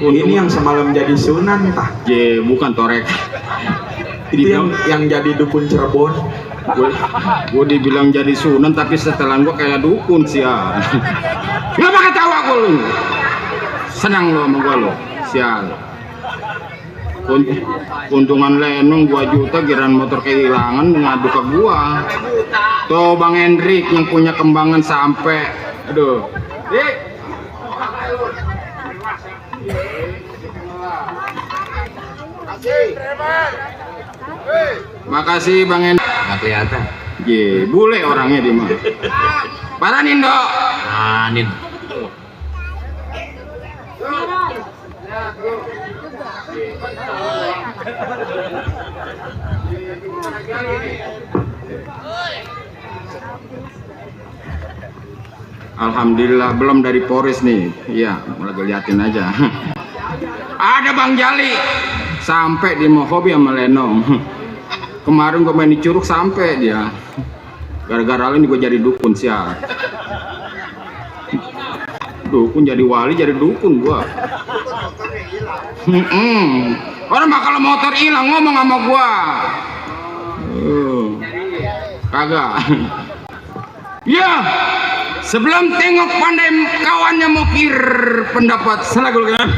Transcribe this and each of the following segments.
Ini yang semalam jadi Sunan tah? Je, bukan Torek. Itu yang jadi dukun Cirebon. Gue dibilang jadi Sunan tapi setelan gue kayak dukun sih ya. Ngapa ketawa gue lu? Senang lo sama gue lo, sial. Keuntungan lenong 2 juta, giran motor kehilangan ngadu ke gua. Tuh Bang Hendrik yang punya kembangan sampai, aduh. Makasih Bang Hendrik. Nggak kelihatan. Ye, bule orangnya di mana? Paranin dok. Anin. Alhamdulillah belum dari Polres nih. Iya, lagi liatin aja. Ada Bang Jali sampai di Mohobi sama Lenong. Kemarin gue main di Curug sampai dia. Gara-gara ini gue jadi dukun sial. Dukun jadi wali jadi dukun gua. Orang mah kalau motor hilang ngomong sama gua. Kagak. Ya, sebelum tengok pandai kawannya mukir pendapat selagul kan.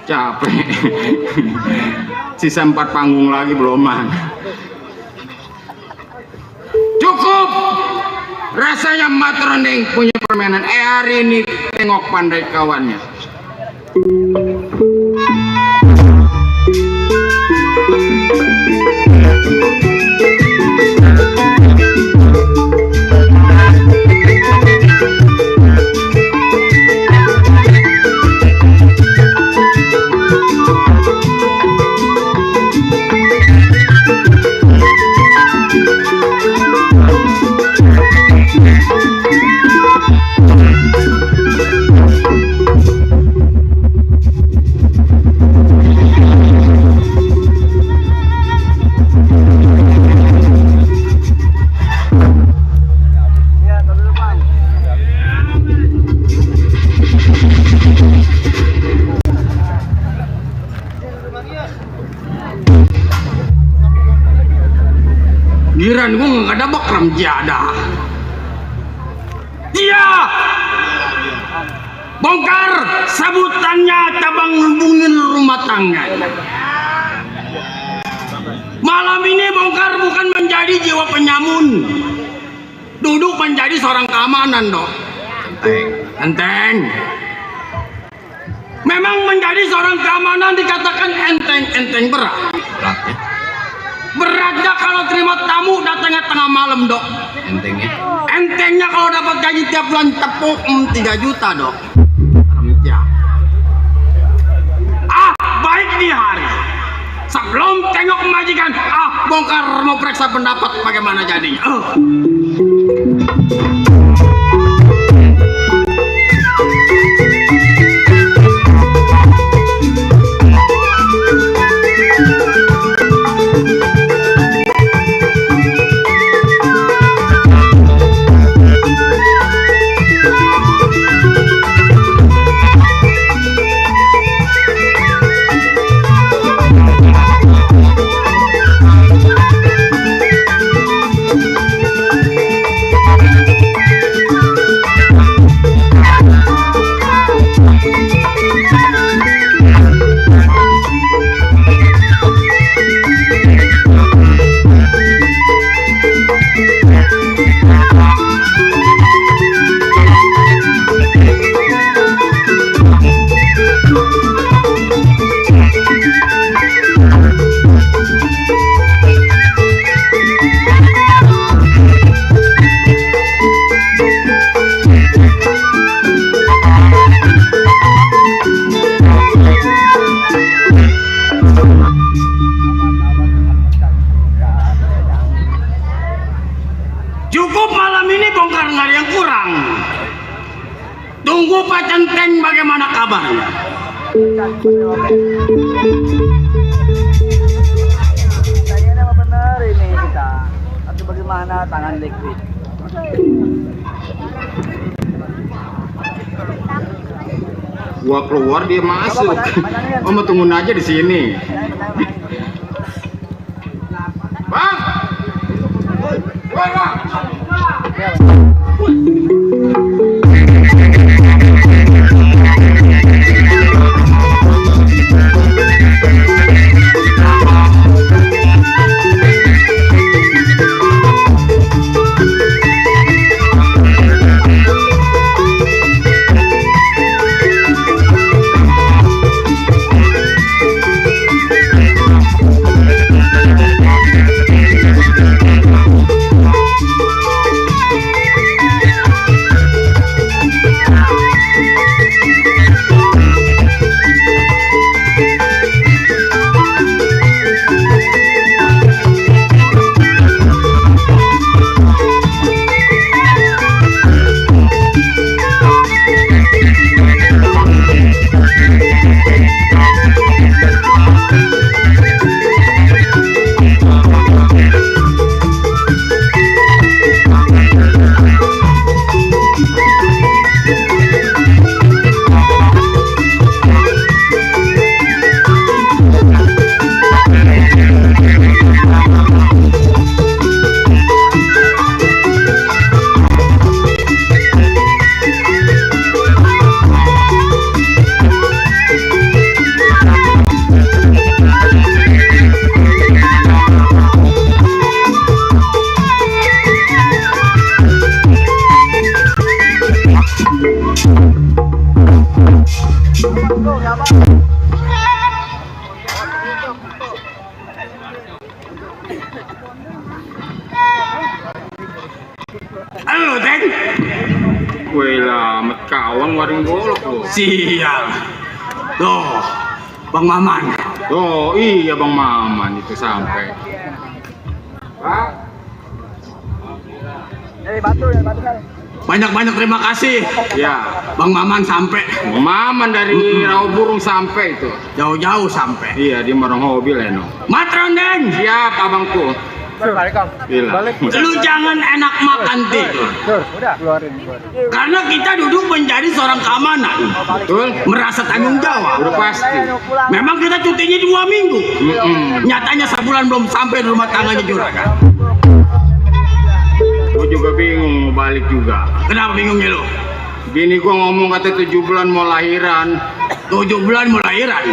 Capek. Sisa 4 panggung lagi beloman. Cukup. Rasanya Matrondeng punya permainan. Hari ini tengok pandai kawannya. Giran gue nggak ada bakram jada. Iya, bongkar sabutannya cabang hubungin rumah tangga. Malam ini bongkar bukan menjadi jiwa penyamun, duduk menjadi seorang keamanan dok. Enteng. Memang menjadi seorang keamanan dikatakan enteng berat. Beratnya kalau terima tamu datangnya tengah malam dok. Entengnya? Entengnya kalau dapat gaji tiap bulan tepuk 3 juta dok. Ya. Baik di hari sebelum tengok majikan, bongkar mau periksa pendapat bagaimana jadinya. Cukup malam ini bongkar, nggak ada yang kurang. Tunggu Pak Centeng bagaimana kabarnya. Kayaknya memang benar ini kita. Atau bagaimana tangan liquid? Gua keluar dia masuk. Om tungguin aja di sini. Bang. Woi, Bang. Halo, Teng. Wih lah, met kawan waring golok lu. Sial. Tuh, Bang Maman. Oh iya Bang Maman itu sampai. Pak. Dari Batu kan. Banyak-banyak terima kasih. Ya, Bang Maman sampai. Bang Maman dari Rawaburung sampai itu. Jauh-jauh sampai. Iya, dia orang hobi Leno. Matron, Deng. Siap abangku. Balik Kang. Gila. Lu jangan enak makan tidur. Udah keluarin. Karena kita duduk menjadi seorang keamanan. Betul? Merasa tanggung jawab. Udah pasti. Memang kita cutinya 2 minggu. Nyatanya sebulan belum sampai di rumah tangganya Juragan. Gue juga bingung mau balik juga. Kenapa bingungnya lu? Bini gua ngomong kata 7 bulan mau lahiran. 7 bulan mau lahiran.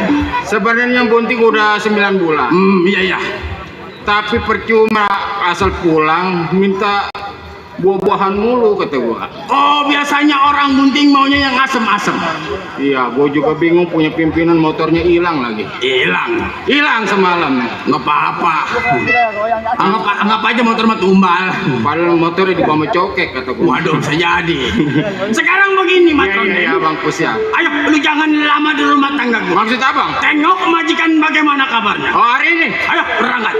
Sebenarnya bunting udah 9 bulan. Iya. Tapi percuma asal pulang minta buah-buahan mulu kata gua. Oh, biasanya orang gunting maunya yang asem-asem. Iya, gua juga bingung, punya pimpinan motornya hilang lagi. Hilang semalam. Nggak apa-apa. Anggap aja motor mah tumbal. Padahal motornya di bawah cokek kata gua. Waduh, bisa jadi. Sekarang begini, Mas Konde. Iya, Bang Pus ya. Ayo, lu jangan lama di rumah tangga gua. Maksud abang? Tengok majikan bagaimana kabarnya. Oh, hari ini. Ayo, berangkat.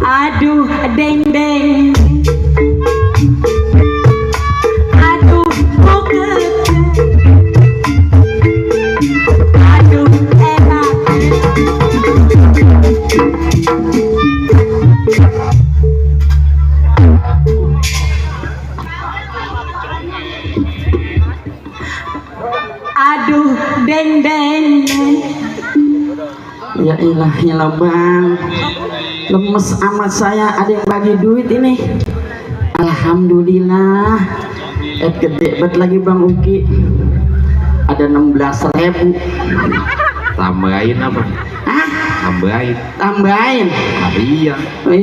Aduh, deng deng. Aduh, buket. Aduh, enak. Aduh, deng deng. Ya ilah bang, lemes amat saya, ada yang bagi duit ini. Alhamdulillah. Gede banget lagi Bang Uki, ada 16.000. Tambahin apa? Hah? Tambahin? Iya.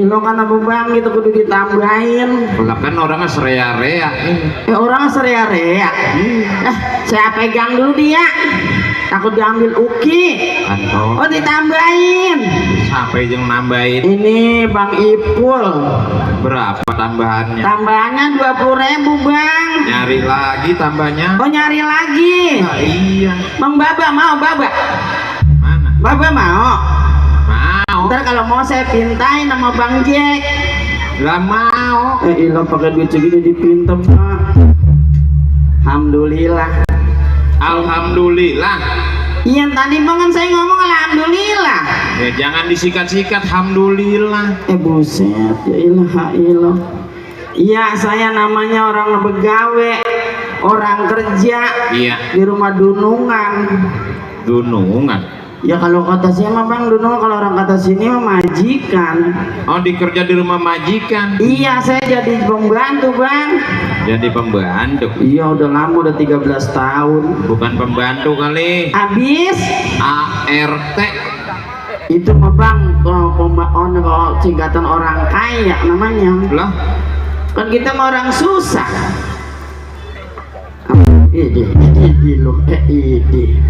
Lo kan apa bang gitu kudu ditambahin. Kalau kan orangnya serea-rea. Orangnya serea-rea. Saya pegang dulu dia, takut diambil Uki. Kantor. Oh ditambahin. Sampai yang nambahin. Ini Bang Ipul. Berapa tambahannya? Tambahannya 20.000 bang. Nyari lagi tambahnya. Oh nyari lagi. Nah, iya. Bang Baba mau Baba? Mana? Baba mau? Mau. Ntar kalau mau saya pintain sama Bang Jack. Gak mau. Ilah pakai duit segini dipintam pak. Alhamdulillah. Alhamdulillah. Iya tadi bang kan saya ngomong alhamdulillah. Ya jangan disikat-sikat. Alhamdulillah. Buset ya ilah. Iya saya namanya orang begawe, orang kerja. Iya. Di rumah dunungan. Dunungan. Ya kalau kata saya mah bang dunungan, kalau orang kata sini mah majikan. Oh dikerja di rumah majikan. Iya saya jadi pembantu bang. Jadi pembantu. Iya udah lama, udah 13 tahun. Bukan pembantu kali. Abis ART. itu mah bang kalau singkatan orang kaya namanya. Lah Kan kita mah orang susah. Ini loh,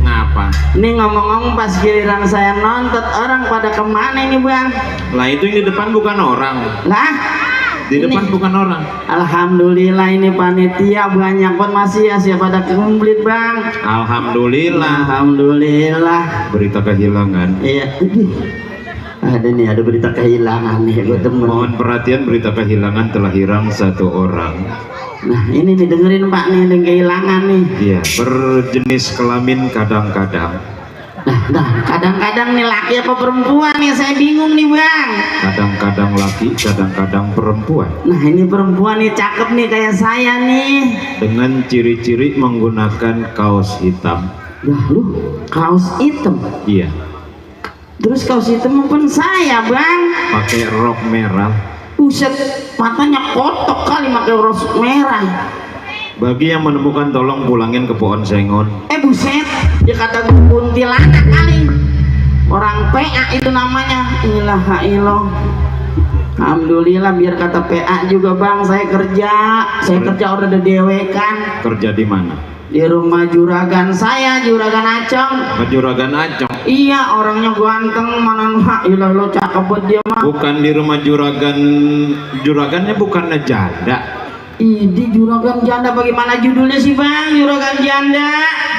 ngapa? Ini ngomong-ngomong pas giliran saya nonton, orang pada kemana ini bang? Lah itu yang di depan bukan orang. Lah Di depan bukan orang. Alhamdulillah ini panitia banyak pun masih ya, siapa pada komplit bang. Alhamdulillah. Alhamdulillah. Berita kehilangan. Iya. Ada berita kehilangan nih, gue temen. Mohon perhatian, berita kehilangan telah hilang satu orang. Nah ini nih dengerin Pak nih, ada yang kehilangan nih. Iya, berjenis kelamin kadang-kadang. Nah kadang-kadang nih laki apa perempuan nih, saya bingung nih Bang. Kadang-kadang laki, kadang-kadang perempuan. Nah ini perempuan nih cakep nih kayak saya nih. Dengan ciri-ciri menggunakan kaos hitam. Lah lu kaos hitam. Iya, Terus kaos hitam pun saya Bang. pakai rok merah. Buset, matanya kotok kali pakai rok merah. Bagi yang menemukan tolong pulangin ke pohon sengon. Buset, dia kata gue kuntilanak kali. Orang PA itu namanya. Ilaha ilah. Alhamdulillah biar kata PA juga Bang, saya kerja udah ada dewekan Kerja di mana? di rumah juragan saya, juragan Acong. Ke Juragan Acong. Iya, orangnya ganteng, mana ilah lo cakep buat dia mah. Bukan di rumah juragan. Juragannya bukannya janda. Di juragan janda, bagaimana judulnya sih Bang? Juragan janda.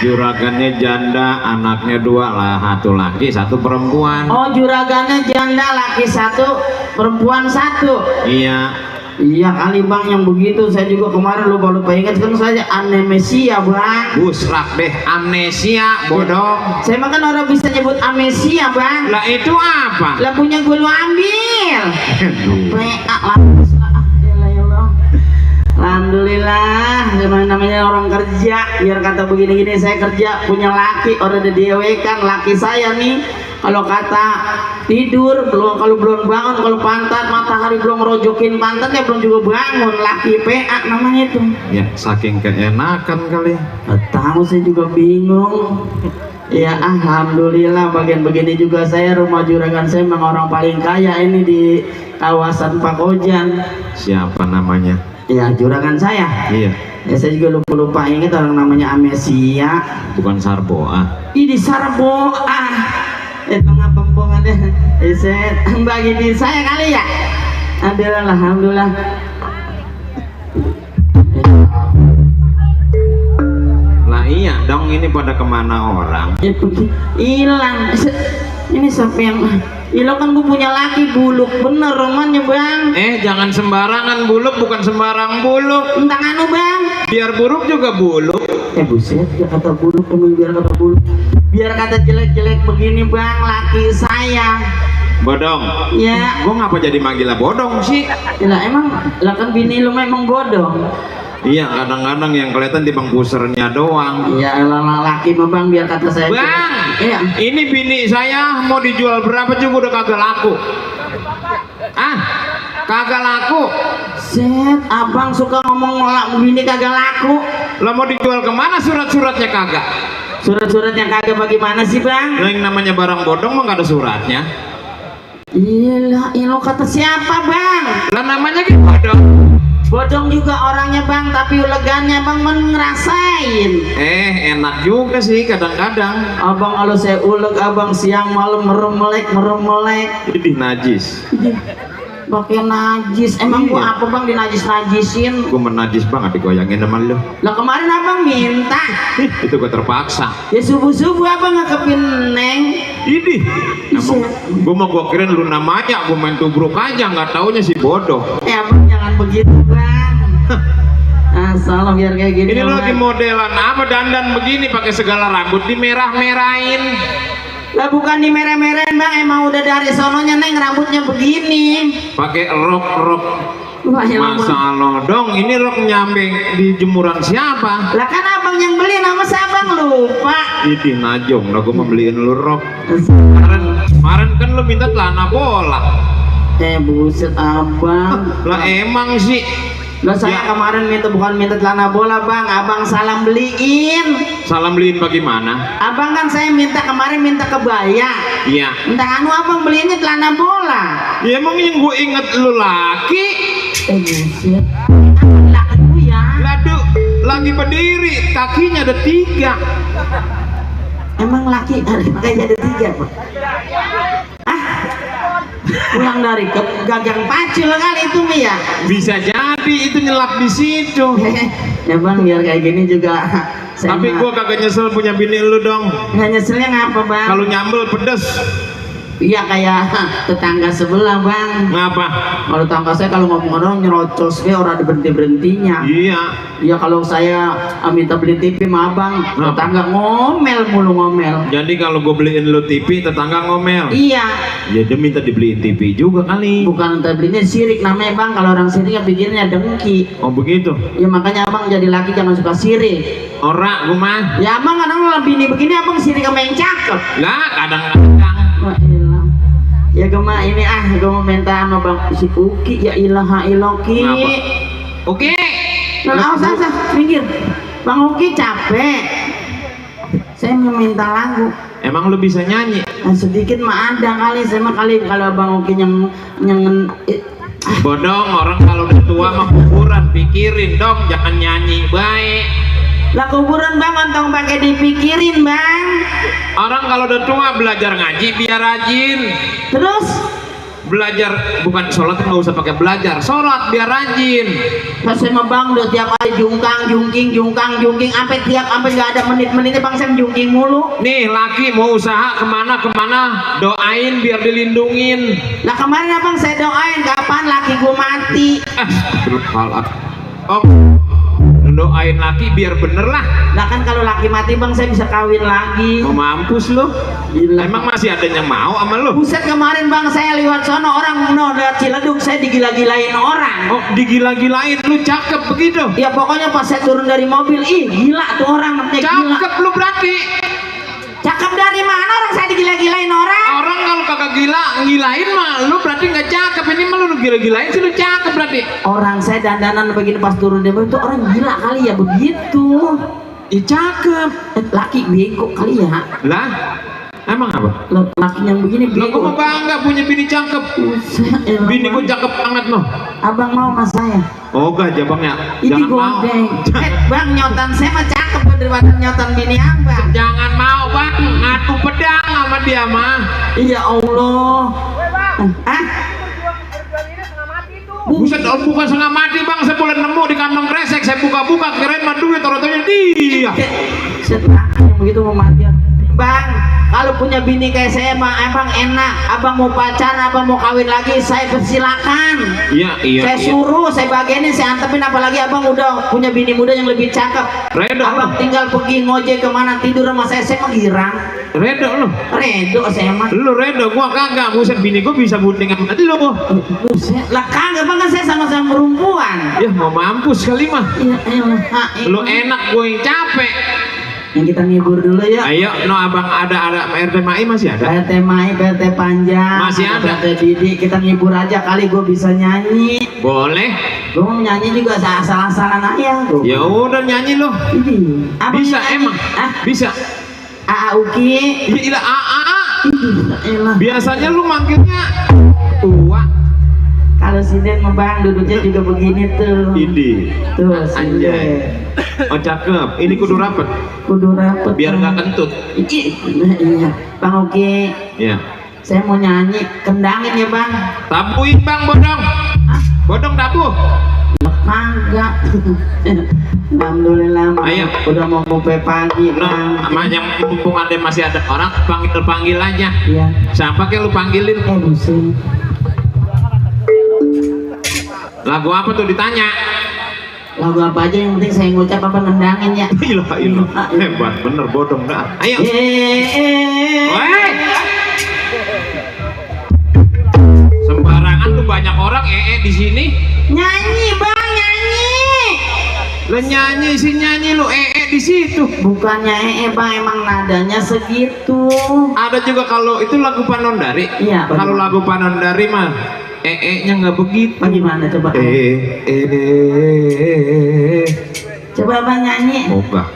Juragannya janda, anaknya 2 lah, 1 laki 1 perempuan. Oh, juragannya janda, laki 1, perempuan 1. Iya. Iya kali Bang, yang begitu saya juga kemarin lupa ingat kan, saya amnesia Bang. Busrak deh, amnesia bodoh. Saya makan orang bisa nyebut amnesia Bang. Lah itu apa? Lah punya gue lu ambil. Aduh. PA lampus lah. Yalah. Alhamdulillah, namanya orang kerja. Biar kata begini-gini, saya kerja punya laki, orang ada dewekan. Laki saya nih kalau kata tidur belum, kalau belum bangun, kalau pantat matahari belum ngerojokin pantatnya belum juga bangun, laki PA namanya itu. Ya, saking keenakan kali. Tahu saya juga bingung. Ya alhamdulillah, bagian begini juga saya, rumah juragan saya memang orang paling kaya ini di kawasan Pakojan. Siapa namanya? Ya juragan saya. Iya. Ya saya juga lupa ingat orang namanya Amesia. Bukan Sarboa. Ini Sarboa. Tengah pempongannya. Saya bagi di saya kali ya. Alhamdulillah. Lah iya dong, ini pada kemana orang? Hilang. Ini siapa yang hilang? Kan gue punya laki buluk bener romannya Bang. Jangan sembarangan buluk, bukan sembarang buluk. Entah anu Bang. Biar buruk juga buluk. Buset, dia kata buluk, emang biar kata buluk. Biar kata jelek-jelek begini Bang, laki saya. Bodong. Ya. Gua ngapa jadi manggilnya bodong sih? Lah emang, lah kan bini lu memang bodong. Iya, kadang-kadang yang kelihatan di bang pusernya doang. Iya, laki mah Bang, biar kata saya. Bang, iya. ini bini saya mau dijual berapa juga udah kagak laku. Kagak laku. Set, abang suka ngomong bini kagak laku. Lah mau dijual kemana, surat-suratnya kagak? Surat-surat yang kagak bagaimana sih Bang? Lah yang namanya barang bodong mah gak ada suratnya. Iyalah, lo kata siapa Bang? Lah namanya gitu bodong. Bodong juga orangnya Bang, tapi ulegannya Bang ngerasain. Enak juga sih kadang-kadang. Abang kalau saya uleg, abang siang malam meremelek. Idih najis. Pakai najis. Emang gua Iya. apa Bang dinajis-najisin? Gua menajis banget digoyangin sama lu. Lah kemarin abang minta. Itu gua terpaksa. Ya subuh-subuh abang ngekepin Neng. Idih. Emang gua kirain lu namanya, gua main tubruk aja, nggak taunya si bodoh. Abang jangan begitu Bang. Salah biar kayak gini. Ini lu Bang. lagi modelan apa, dandan begini pakai segala rambut dimerah-merahin. Lah bukan di merah-merahin Bang, emang udah dari sononya Neng rambutnya begini. Pakai rok. Wah, ya ampun. Masa lo dong, ini rok nyampe di jemuran siapa? Lah kan abang yang beli, nama siapa Bang lupa. Idih najong, lah gua mau beliin lu rok. Kemarin kan lu minta celana bola. Buset abang. Lah emang sih. Lah saya kemarin bukan minta celana bola Bang, abang salah beliin. Salam beliin bagaimana? Abang kan saya kemarin minta kebaya. Iya. Entah anu abang beliinnya celana bola. Ya emang yang gue inget lu laki. Buset. Laku ya. Ladu lagi berdiri, kakinya ada 3. Emang laki makanya ada 3 Pak. Pulang dari gagang pacul kali itu Mi ya. Bisa jadi itu nyelap di situ. Ya Bang, biar kayak gini juga. Tapi gua kagak nyesel punya bini lu dong. Nggak nyeselnya ngapa Bang? Kalau nyambel pedes. Iya kayak tetangga sebelah bang. Ngapa? Kalau tetangga saya kalau ngomong-ngomong nyerocos orang ada berhenti-berhentinya. Iya. Iya kalau saya minta beli TV sama abang, tetangga ngomel mulu ngomel. Jadi kalau gue beliin lo TV, tetangga ngomel. Iya. Ya dia minta dibeliin TV juga kali. Bukan entah belinya sirik namanya bang. Kalau orang sirik ya pikirnya dengki. Oh begitu. Ya makanya abang jadi laki jangan suka sirik. Ora, gue mah. Ya abang kadang bini begini abang sirik sama yang cakep. Lah kadang-kadang. Wah, ilah. Ya gema ini gue mau minta sama bang si Uki ya ilaha iloki. Kenapa? Oke. Nah, usah minggir. Bang Uki capek. Saya mau minta lagu. Emang lu bisa nyanyi? Nah, sedikit mah ada kali saya mah kali kalau bang Uki yang Bodong, orang kalau udah tua mah kuburan, pikirin dong, jangan nyanyi baik. lah kuburan bang ontong pakai dipikirin bang. Orang kalau udah tua belajar ngaji biar rajin. Terus Belajar bukan sholat nggak usah pakai belajar, sholat biar rajin. pas saya mah bang udah tiap hari jungkang jungking sampai nggak ada menit-menitnya bang saya jungking mulu. Nih laki mau usaha kemana doain biar dilindungin. Lah kemarin abang saya doain kapan laki gua mati. Oh, doain laki biar bener lah. Lah kan kalau laki mati bang saya bisa kawin lagi. Mau mampus lu. Gila. Emang masih ada yang mau sama lu? Buset kemarin bang saya lewat sono orang lewat Ciledug saya digila-gilain orang. Oh, digila-gilain lu cakep begitu. Ya pokoknya pas saya turun dari mobil, ih gila tuh orang namanya gila. Cakep lu berarti. Cakep dari mana orang saya digila-gilain orang? Orang kalau kagak gila ngilain mah lu berarti nggak cakep. Ini mah lu gila-gilain sih lu cakep berarti. Orang saya dandanan begini pas turun dari mobil itu orang gila kali ya begitu. Ih cakep. Laki bego kali ya. Lah, emang apa? Laki yang begini Lo bego. gua mau bangga punya bini cakep. Bini gua cakep banget loh. Abang mau mas saya? Oh gak aja bang ya. Ini Jangan mau. gondeng. Bang nyotan saya mah cakep daripada nyotan bini abang. Jangan mau bang. Ngatu pedang sama dia mah. Iya Allah. Ah? Buset, oh, bukan setengah mati bang. Saya boleh nemu di kantong kresek. Saya buka-buka kirain mah duit. Taruh-taruhnya dia. Setelah yang begitu mau mati. Bang, kalau punya bini kayak saya mah abang enak. Abang mau pacaran, abang mau kawin lagi, saya persilakan. Iya. Saya suruh, saya bagianin, saya antepin. Apalagi abang udah punya bini muda yang lebih cakep. Redo Abang tinggal pergi ngojek kemana tidur sama saya mah girang. Redo lu. Redo saya mah. Lu redo, gua kagak. Buset, bini gua bisa bunting sama lu. Buset, lah kagak bang kan saya sama-sama perempuan. Ya mau mampus kali mah. Iya, Lu enak, gue yang capek. Yang kita ngibur dulu ya. Ayo, no abang ada RT MAI masih ada? PRT Mai, PRT Panjang, Masih ada. PRT Didi, kita ngibur aja kali gue bisa nyanyi. Boleh. Gue mau nyanyi juga asal-asalan aja. Ya udah nyanyi lo. Ini, abang Bisa nyanyi. emang. Ah, Bisa. Uki. Gila AA. Elah. Biasanya lu manggilnya tua. Kalau sinden mah bang duduknya juga begini tuh. Ini. Tuh, Anjay. sinden. Oh cakep. Ini kudu rapet. Kudu rapet. Biar nggak kentut. Iya. Bang Uki, Ya. saya mau nyanyi, kendangin ya bang. Tabuin bang bodong. Bodong tabu. Kagak. Alhamdulillah Bang. Ayo. Udah mau bupe pagi No, bang. sama yang mumpung ada masih ada orang panggil aja. Iya. Siapa kayak lu panggilin? Pusing. Lagu apa tuh ditanya? Lagu apa aja yang penting saya ngucap apa nendangin ya. Ilah hebat bener bodong dah. Ayo. Woi. Sembarangan tuh banyak orang di sini. Nyanyi bang nyanyi. Lah nyanyi lu di situ. Bukannya bang emang nadanya segitu. Ada juga kalau itu lagu Panondari. Iya. Kalau lagu Panondari mah nya nggak begitu. Bagaimana coba? Coba bang nyanyi. Oh enggak.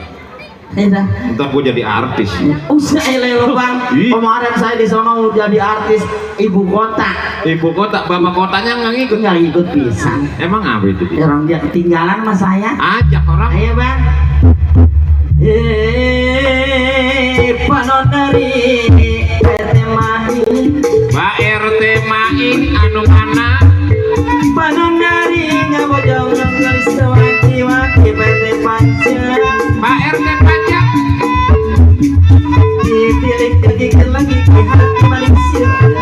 Iya. Ntar gue jadi artis. Usah lelo bang. Ih. Kemarin saya di sana jadi artis ibu kota. Ibu kota, bapak kotanya nggak ngikut. Nggak ikut pisan. Emang apa itu dia? Orang dia ketinggalan sama saya. Ajak orang. Ayo bang. Panondari RT Mai. Mbak RT Main anu mana? Panondari ngabojong ngelis wati-wati RT Panjang. Mbak RT Panjang. Ditilik lagi ke hati Malaysia.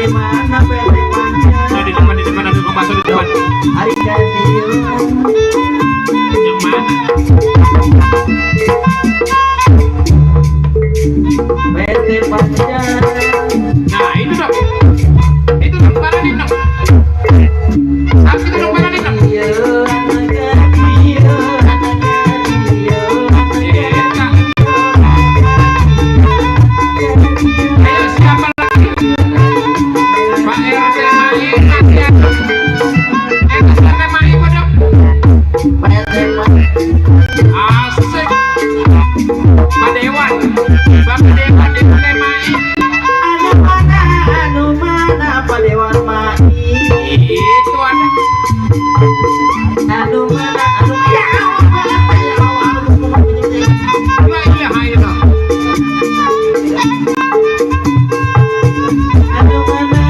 bagaimana PT Panjang? Nah, di depan ada tukang bakso di depan. Hari Kadiu. Yang mana? PT Panjang. Nah, itu dong. Itu dong mana nih dong? Sapi itu dong mana nih dong? Ayo siapa lagi? Pak RT Mai ya. RT Mai dong. Asik. Pak Dewan. Pak Dewan di RT Mai. Anu mana Pak Dewan Mai? Itu ada. Anu mana anu ya Allah. La ilaha illallah. Anu mana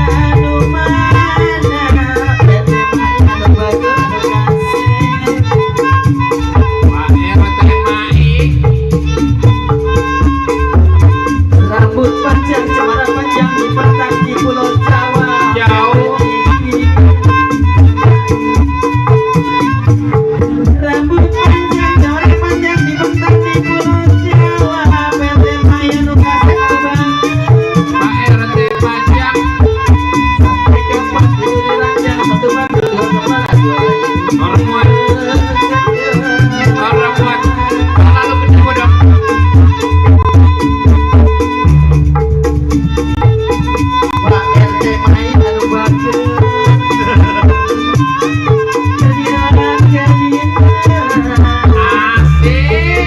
PT Mai anu bagus anu kasih. Pak RT Mai. Rambut panjang cemara panjang di Pertak di Pulau Jawa. Jauh. Rambut panjang cemara panjang di Pertak di Pulau Jawa. PT Mai anu kasih anu bagus. Pak RT Panjang. Sampai keempat di ranjang satu bangku dua kepala dua lagi. Orang muat. Orang muat. Lalu ketemu dong. Pak RT Mai anu bagus. Asik.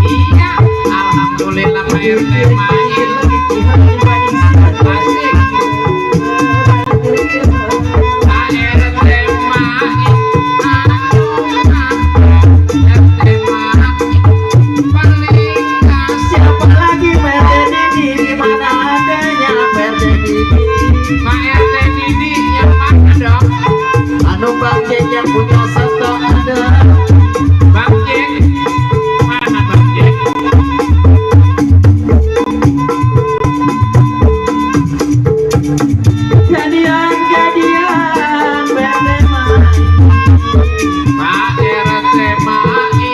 Iya. Alhamdulillah Pak RT Mai. Asik. Pak RT Mai. RT Mai. Paling kasih. Siapa lagi PT Didi di mana adanya PT Didi? Pak RT Didi yang mana dong? Anu Bang Jek yang punya soto ada. Bang Jack. Mana Bang Jack? Gadian PT Mai. Pak RT Mai.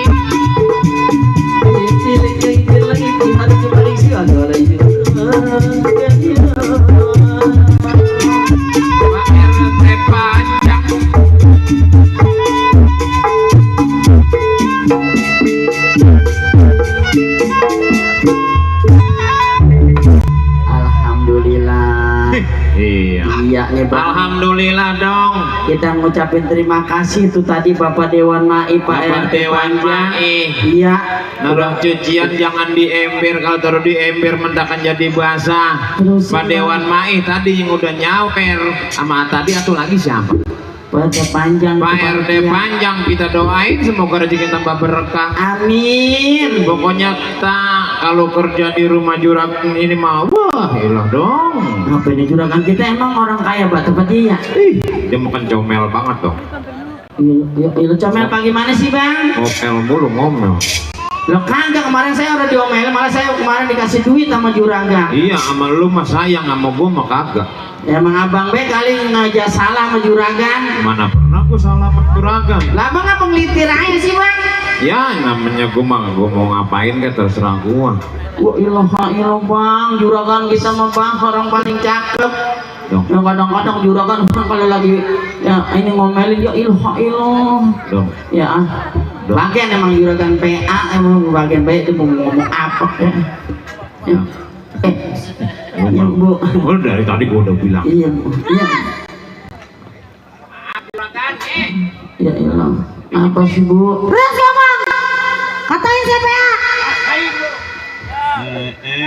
Itu lagi hari kemarin sih ada lagi. Pak RT Panjang. Alhamdulillah. Iya. Iya nih Bang. Alhamdulillah dong. Kita ngucapin terima kasih itu tadi Bapak Dewan Mai, Pak Bapak RT Dewan Panjang. Mai. Iya. Naruh cucian jangan di ember, kalau taruh di ember mendakan jadi basah. Terus, Pak Dewan Mai tadi yang udah nyawer sama tadi atau lagi siapa? PT Panjang. Pak Pak RT Panjang, kita doain semoga rezeki tambah berkah. Amin. Pokoknya kalau kerja di rumah juragan ini mah wah ilah dong. Apa ini juragan kita emang orang kaya Pak tempat dia. Dia makan comel banget dong. Iya, comel bagaimana sih Bang? Ngomel mulu ngomel. Lo kagak kemarin saya udah diomelin, malah saya kemarin dikasih duit sama juragan. Iya sama lu mah sayang, sama gua mah kagak. Emang abang be kali ngajak salah sama juragan. Mana pernah gua salah sama juragan. Lah abang apa ngelitir aja sih Bang? Ya namanya gua mah gua mau ngapain kan terserah gua. Wah ilah Bang, juragan kita mah Bang orang paling cakep. Dong. Yang kadang-kadang juragan kalau lagi ya ini ngomelin ya ilah. Dong. Ya bagian emang juragan PA emang bagian baik itu mau ngomong apa ya. Ya Bu. Oh dari tadi gua udah bilang. Iya Bu. Iya. Ya ilah. Apa sih Bu? Terus ngomong. Katain CPA.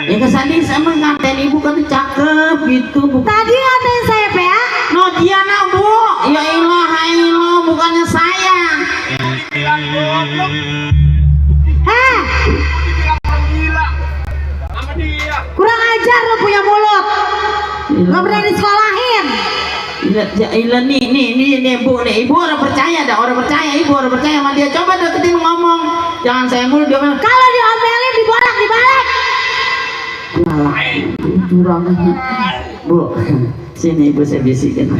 Ya kesini sama ngatain ibu kan cakep gitu Bu. Tadi ngatain saya PA. No Diana Bu. Ya ilah bukannya saya. Heh. Kurang ajar lo punya mulut. Gak pernah disekolahin. Ilah nih Bu nih ibu orang percaya ibu orang percaya sama dia, coba deketin ngomong, jangan saya mulu diomelin. Kalau diomelin dibolak dibalik. Yalah. jurang. Bu, sini ibu saya bisikin.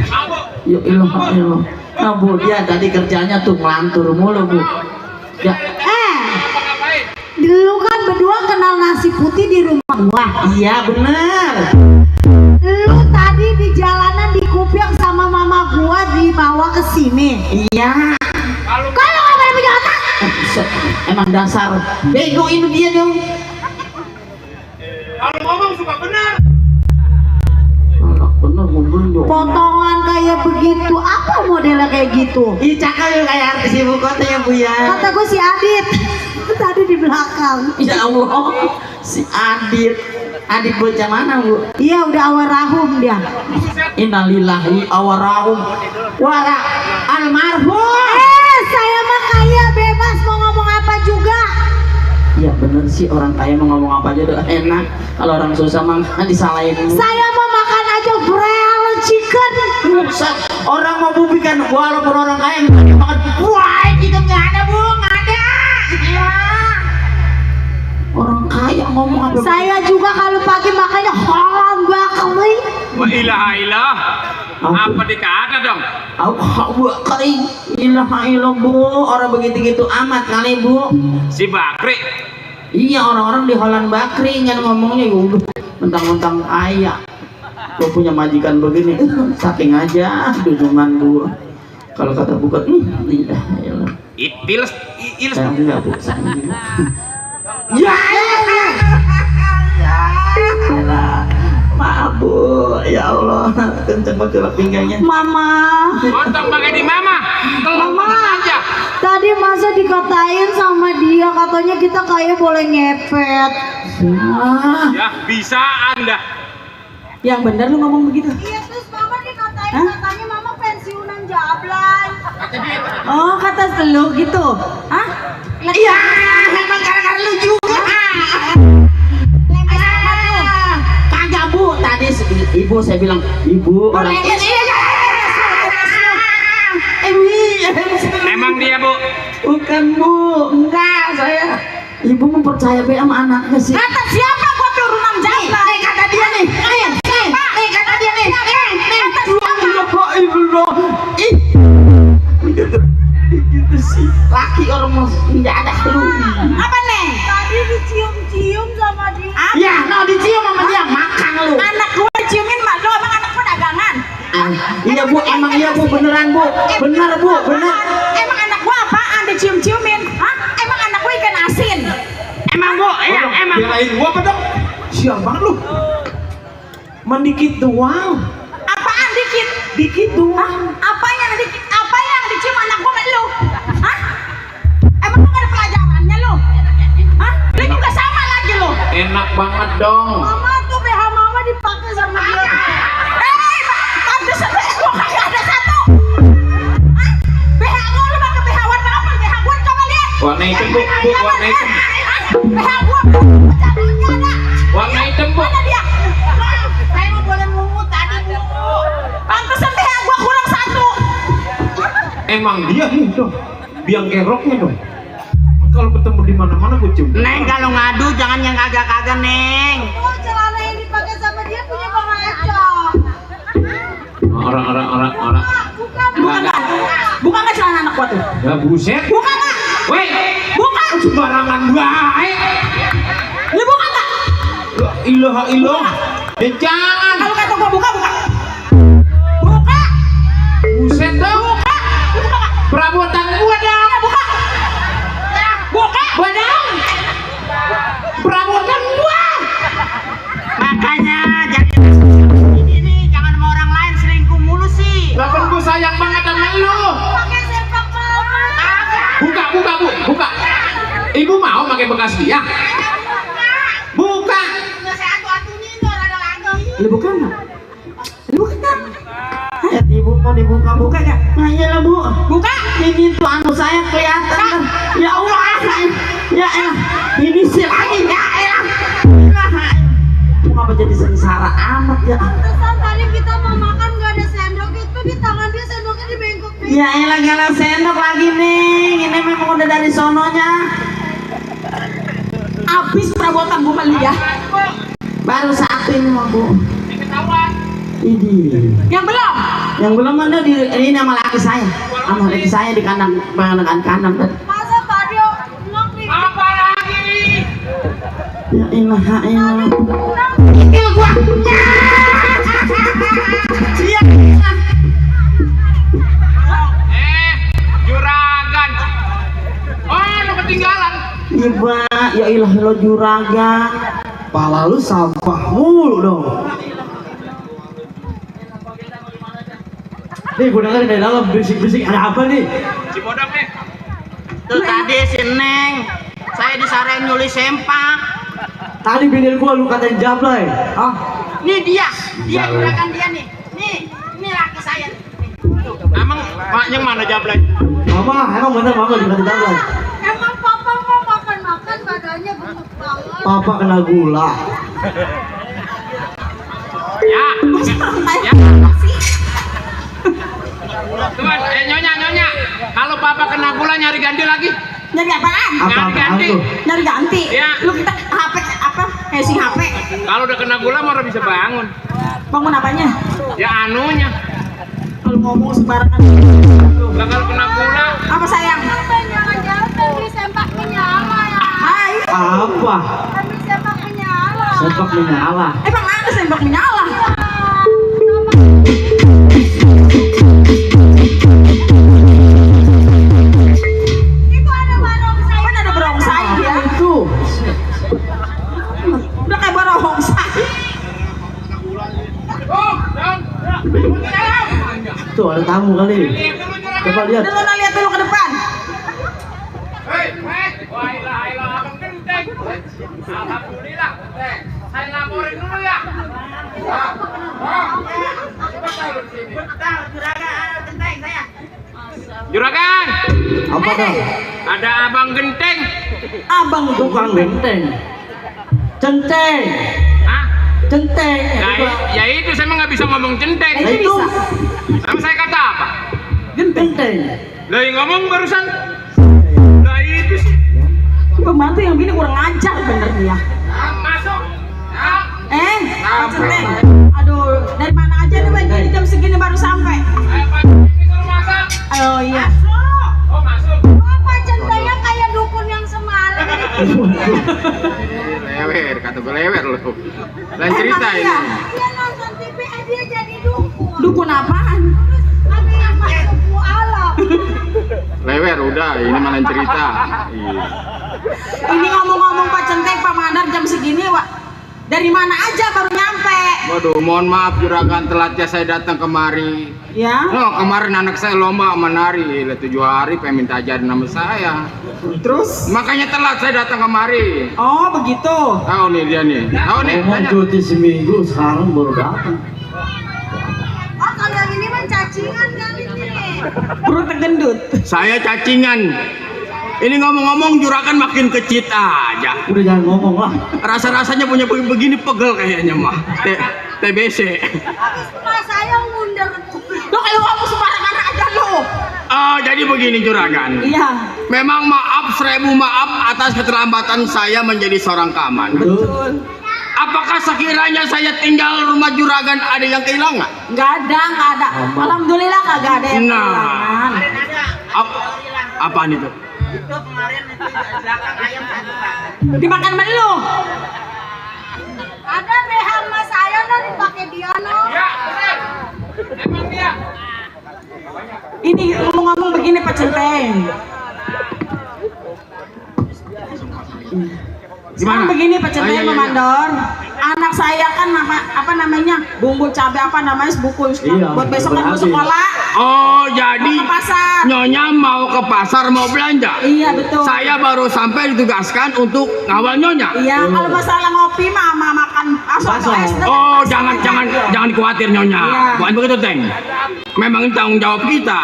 Yuk ilah. Nah bu, dia tadi kerjanya tuh ngelantur mulu bu. Ya, Dulu kan berdua kenal nasi putih di rumah gua. iya bener. Lu tadi di jalanan dikupiak sama mama gua dibawa ke sini. Iya. Kalau nggak pada punya otak. Emang dasar bego ini dia dong. Kalau ngomong suka benar. Kalau bener ngomong dong. Potongan kayak begitu, apa modelnya kayak gitu? Ih cakep kayak artis ibu kota ya bu ya. Kata gua si Adit. Tadi di belakang. Ya Allah, si Adit. Adit bocah mana bu? Iya udah awal rahum dia. Innalillahi awarahum wara almarhum. Saya mah kaya bebas mau ngomong apa juga. Ya bener sih, orang kaya mau ngomong apa aja udah enak. Kalau orang susah mah disalahin dulu. Saya mau makan aja grilled chicken. Buset, orang mau bubikan walaupun orang kaya nggak makan. Wah, kita nggak ada bu, nggak ada. Ya. Orang kaya ngomong apa? Saya juga kalau pagi makannya haram bakali. Wa ilaha ilah. Apa dikata dong? Aku kering. Ilah bu, orang begitu gitu amat kali bu. Si Bakri. Iya orang-orang di Holland Bakri kan ngomongnya udah mentang-mentang kaya. Gue punya majikan begini, saking aja dudungan bu. Kalau kata bukan, tidak. Iles. Saya enggak bu, saya enggak. Ya, maaf bu, ya Allah, kenceng banget pinggangnya. Mama. Potong pakai di mama. Mama. Aja. Tadi masa dikatain sama dia katanya kita kayak boleh ngepet. Ya bisa Anda. Yang benar lu ngomong begitu. Iya terus mama dikatain katanya mama pensiunan jablay. Oh kata lu gitu. Hah? Iya, emang gara-gara lu juga. Kagak bu, tadi ibu saya bilang ibu orang. Emang dia bu. Bukan bu, enggak saya. Ibu mempercaya be sama anaknya sih. Kata siapa gua turunan jablay? Kata dia nih. Kata dia nih. Kata siapa? Ih. Gitu sih. Laki orang mau nggak ada lu. Apa nih? Tadi dicium-cium sama dia. Ya, no dicium sama dia makan lu. Anak gua ciumin mak lo, emang anak gua dagangan. Iya bu, emang iya bu, beneran bu, bener bu, bener. Emang anak gua apaan dicium-ciumin? Hah? Emang anak gua ikan asin? Emang bu, ya emang. Belain gua apa dong? Sial banget lu. Mendikit doang. Apaan dikit? Dikit doang. Apa yang dikit? Apa yang dicium anak gua sama lu? Hah? Emang lu gak ada pelajarannya lu? Hah? Lu juga sama lagi lu. Enak banget dong. Mama tuh BH mama dipakai sama dia. Pantesan BH gua kagak ada satu. Hah? BH gua lu pakai BH warna apa? BH gua coba lihat. Warna hitam bu, warna hitam. BH gua pecah nggak ada. Warna hitam bu. Mana dia? Saya mau boleh mungut tadi bu. Pantesan BH gua kurang satu. Emang dia nih dong. Biang keroknya dong. Kalau ketemu di mana-mana gue cium. Neng kalau ngadu jangan yang kagak-kagak neng. Oh celana yang dipakai sama dia punya Bang Eco. Orang. Bukan nggak celana anak gua tuh. Ya buset. Bukan nggak? Woi, Bukan. sembarangan baik. Lu bukan nggak? La ilaha illallah. Jangan. Kalau kata gua buka. Buka. Buset dong. Buka. Lu buka nggak? Perabotan gua dong. Buka. Buka. Badang. Perabotan gua. Makanya jadi ini jangan sama orang lain selingkuh mulu sih. Lah kan gua sayang banget sama lu. Pakai sepak mama. Buka bu, buka. Ibu mau pakai bekas dia? Buka. Nggak saya atu-atunya itu ada lagi. Lu buka nggak? Lu buka nggak? Ya ibu mau dibuka nggak? Nah iyalah bu. Buka. Ini tuh anu saya kelihatan. Ya Allah. Ya elah. Ini sih lagi ya elah. Ngapa jadi sengsara amat ya? Pantesan tadi kita mau makan nggak ada sendok itu di tangan dia sendoknya di bengkok. Ya elah galah sendok lagi nih. Ini memang udah dari sononya. Abis perabotan gua beli ya. Baru saat satu ini mah Bu. Ketahuan. Ini. Yang belum. Yang belum ada di ini sama laki saya. Sama laki saya di kandang kanan. Masa Fadio belum nih? Apa lagi? Ya ilaha illallah. Juragan. Oh, lu ketinggalan. Iba, ya ilah lo juraga. Pala lu sampah mulu dong. Nih, gue denger dari dalam berisik-berisik ada apa nih? Si bodong nih. Tuh tadi si Neng, saya disarain nyuli sempak. Tadi bini gua lu katain jablay. Ah, Nih dia juragan dia nih. Nih laki saya. Emang maknya mana jablay? mama, emang bener mama dikatain jablay. Emang papa mau makan badannya gemuk banget. Papa kena gula. Ya. Ya. Sih. Tuan, nyonya. Kalau papa kena gula nyari ganti lagi. Nyari apaan? Nyari ganti. Nyari ganti. Ya. Lu kita HP apa? Casing HP. Kalau udah kena gula mau bisa bangun. Bangun apanya? Ya anunya. Kalau ngomong sembarangan. Lah kalau kena gula. Apa sayang? Jangan-jangan tadi sempak menyala ya. Hai. Apa? Tadi sempak menyala. Sempak menyala. Emang ada sembak menyala? Itu ada barongsai. Kan ada barongsai ya? Itu. Udah kayak barongsai. Oh, dan. Tuh ada tamu kali. Coba lihat. Udah lo lihat dulu ke depan. Hei, wah ilah, abang genteng. Alhamdulillah. Saya laporin dulu ya. Juragan, Apa dah? ada abang genteng. Abang Tukang benteng. Centeng. Hah? Centeng. Ya itu saya mah nggak bisa ngomong centeng. Nah, itu Sama saya kata apa? genteng. Lah yang ngomong barusan. Nah itu sih. pembantu yang bini kurang ajar bener dia. Masuk. Pak Centeng. Aduh, dari mana aja nih Bang? Ini jam segini baru sampai. Pak disuruh masak. Oh iya. Oh masuk. Apa centanya kayak dukun yang semalam? Lewer, kata gue lewer loh. Lain cerita Emang ini. iya? Dia nonton TV, dia jadi dukun. Dukun apaan? Kami yang masuk bu alam. Lewer udah, ini malah cerita. Iya. Ini ngomong-ngomong Pak Centeng, Pak Mandar jam segini, Pak. Dari mana aja baru nyampe? Waduh, mohon maaf juragan telatnya saya datang kemari. Ya. No, kemarin anak saya lomba menari, 7 hari pengen minta ajarin nama saya. Terus? Makanya telat saya datang kemari. Oh, begitu. Tahu nih dia nih. Tahu nih. Mau tanya. cuti seminggu, sekarang baru datang. Oh kalau yang ini mah cacingan kali ini. Perut gendut. Saya cacingan. Ini ngomong-ngomong juragan makin kecit aja. Udah jangan ngomong lah. Rasa-rasanya punya begini pegel kayaknya mah. TBC. Habis kepala saya ngundar. Lo kalau ngomong sembarangan aja lo. Jadi begini juragan. Iya. Memang maaf, 1000 maaf atas keterlambatan saya menjadi seorang kaman. Betul. Apakah sekiranya saya tinggal rumah juragan ada yang kehilangan? Nggak ada. Alhamdulillah kagak ada yang Nah. kehilangan. Apaan itu? Itu kemarin itu belakang ayam satu Pak. Dimakan sama lu. Ada BH mas saya no dipakai dia no. Ya, benar. Emang dia. Ini ngomong-ngomong begini Pak Centeng. Sekarang begini Pak Centeng Iya. Mandor. Anak saya kan apa namanya bumbu cabai apa namanya buku Iya, buat besok kan mau berhabis. sekolah. Oh, jadi Mau ke pasar. Nyonya mau ke pasar mau belanja. Iya betul. Saya baru sampai ditugaskan untuk ngawal Nyonya. Iya kalau masalah ngopi mah sama makan asal Pasar. es. Oh, jangan khawatir Nyonya. Iya. Bukan begitu, Teng. Memang ini tanggung jawab kita.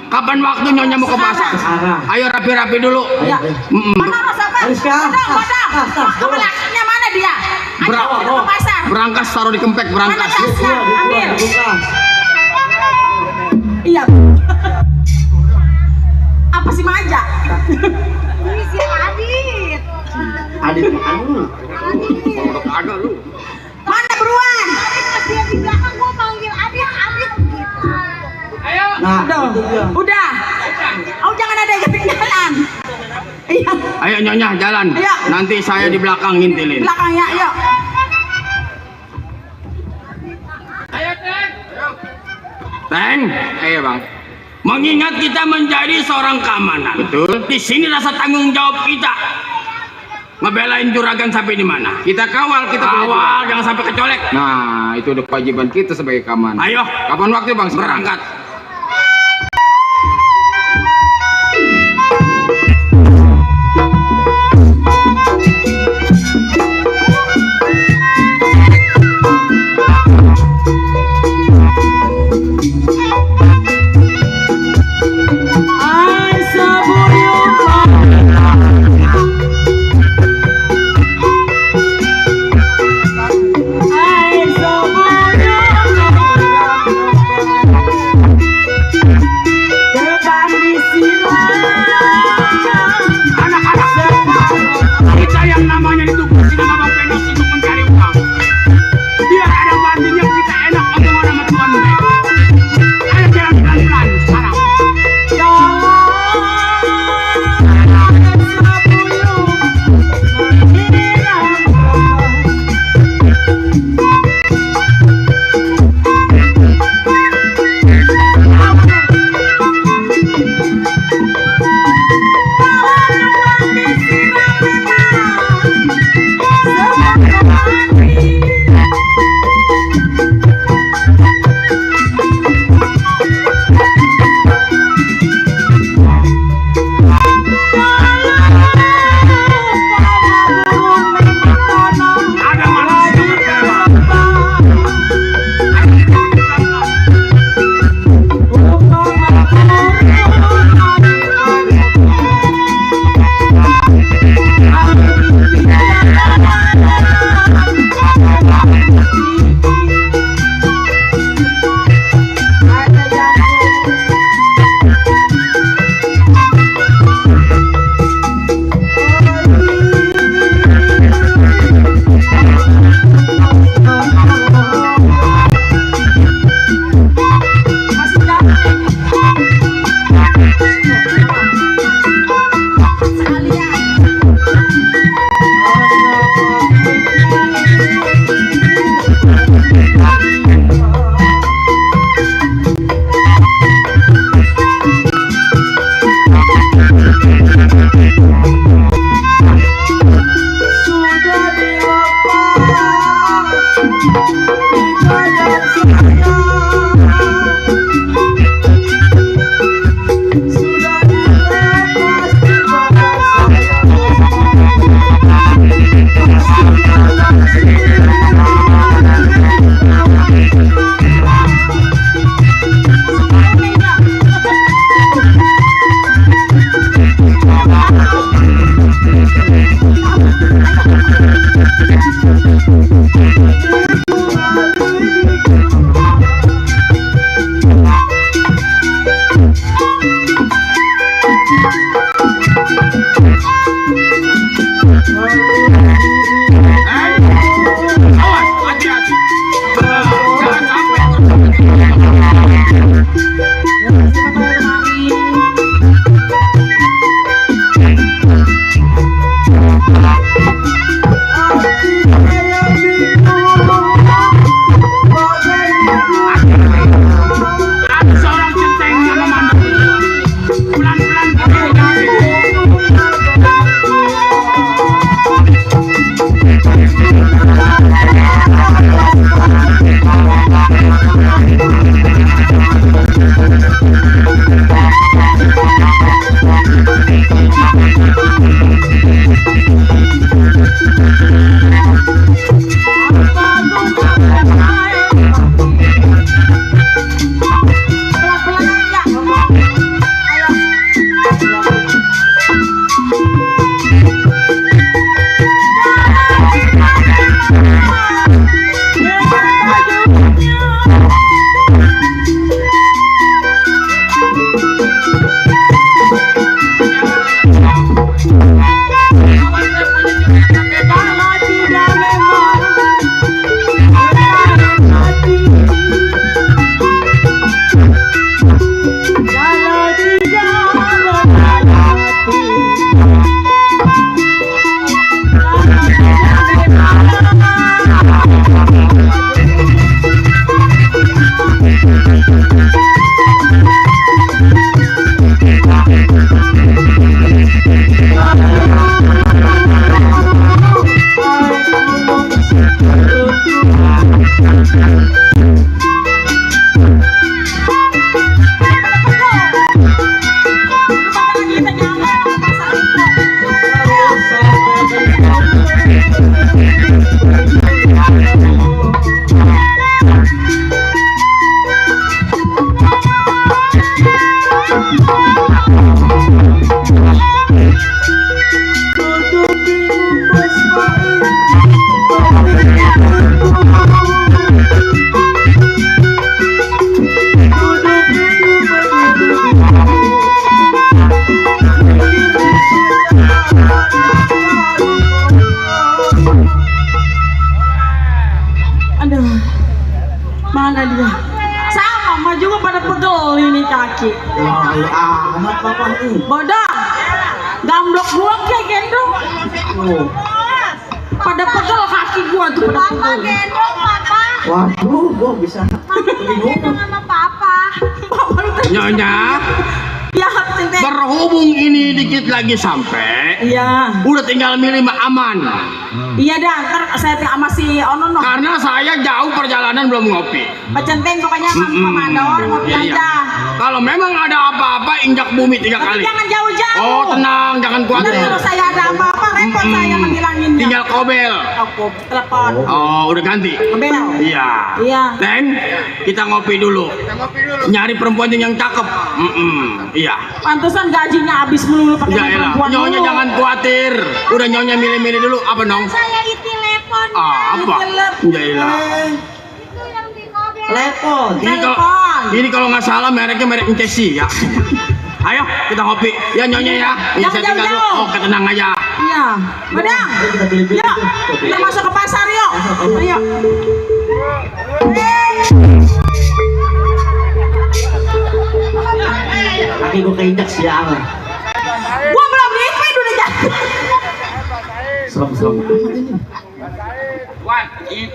Kapan waktu Nyonya mau ke pasar? Sekarang. Ayo rapi-rapi dulu. Iya. Mana Mas apa? Rizka. Madam. Sama lakinya mana dia? Ayo kita ke pasar. Berangkas taruh di kempek Mana berangkas. tasnya? Ambil. Buka. Iya. Apa sih Maja? Ini si Adit. Adit anu. Agak lu. Mana beruan? Pas dia di belakang gua panggil Adit gitu. Ayo. Nah, itu dia. Udah. Oh jangan ada yang ketinggalan. Iya, Ayo Nyonya jalan. Iya. Nanti saya di belakang ngintilin. belakangnya, yuk. Ayo, Teng. Teng, ayo bang. Mengingat kita menjadi seorang keamanan. Betul. Di sini rasa tanggung jawab kita. Ngebelain juragan sampai di mana? Kita kawal, kita punya Awal juragan. jangan sampai kecolek. Nah, itu udah kewajiban kita sebagai keamanan. Ayo, Kapan waktu bang? Sekarang. berangkat. Mana dia? Sama, mah juga pada pegel ini kaki. Amat papa nih. Bodoh. Gamblok gua kayak gendong. Pada pegel kaki gua tuh pada Papa pegel. gendong papa. Waduh, gua bisa. Gendong sama papa. Papa lu teh. Nyonya, Ya, Tente. berhubung ini dikit lagi sampai, Iya. udah tinggal milih aman. Iya dah, ntar saya teh sama si Ono no. Karena saya jauh perjalanan belum ngopi. Pecenteng pokoknya sama Mandor ngopi Iya, iya. aja. Kalau memang ada apa-apa, injak bumi 3 Tapi kali. jangan jauh-jauh. Oh tenang, jangan Nanti khawatir. kalau saya ada apa-apa repot saya ngebilanginnya. Tinggal kobel. Aku telepon. Oh udah ganti. Kebel. Iya. Iya. Dan kita ngopi dulu. Nyari perempuan yang cakep. Iya. Pantesan gajinya habis melulu pakai Ya main elah, perempuan nyonya mulu. jangan khawatir. Udah nyonya milih-milih dulu apa nong? Saya di telepon. Apa? Ya elah. Itu yang di mobil. Telepon. Ini kalau nggak salah mereknya merek Incesi ya. Ayo kita ngopi. Ya nyonya ya. Ini Jangan saya tinggal dulu. jauh-jauh. Oh tenang aja. Iya. Badang. Kita pilih-pilih Yuk. tuh. Kita masuk ke pasar yuk. Ayo. Kaki gua keinjak sialan. Gua belum diikuin udah jatuh. Serem-serem amat ini.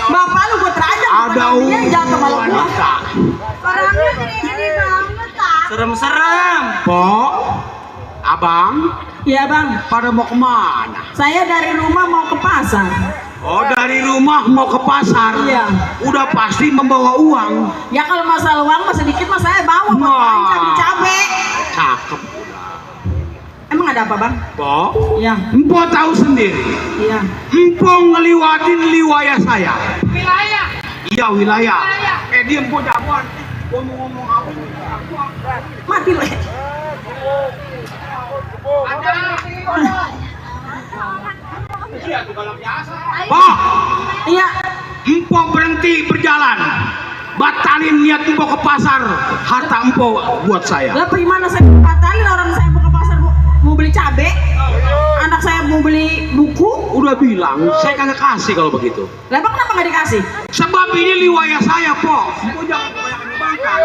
Bapak lu gua terajang. Ada dia jatuh malu gua. Orangnya gede-gede banget ah. Serem-serem. Pok, abang, Iya bang. pada mau kemana? Saya dari rumah mau ke pasar. Oh dari rumah mau ke pasar. Iya. Udah pasti membawa uang. Ya kalau masalah uang mah sedikit mah saya bawa buat Wah. cabai. Cakep. Emang ada apa bang? Pok, Iya. Empo tahu sendiri. Iya. Empo ngeliwatin wilayah saya. Wilayah? Iya wilayah. Dia Empo jagoan. Gua mau ngomong apa? Mati lu. Pak, Iya. Empo berhenti berjalan. Batalin niat Empo ke pasar. Harta Empo buat saya. Lah gimana saya batalin orang saya mau ke pasar mau beli cabai? Anak saya mau beli buku? Udah bilang, saya kagak kasih kalau begitu. Lah bang kenapa nggak dikasih? Sebab ini wilayah saya, Po. Empo jangan kebanyakan dibangkang.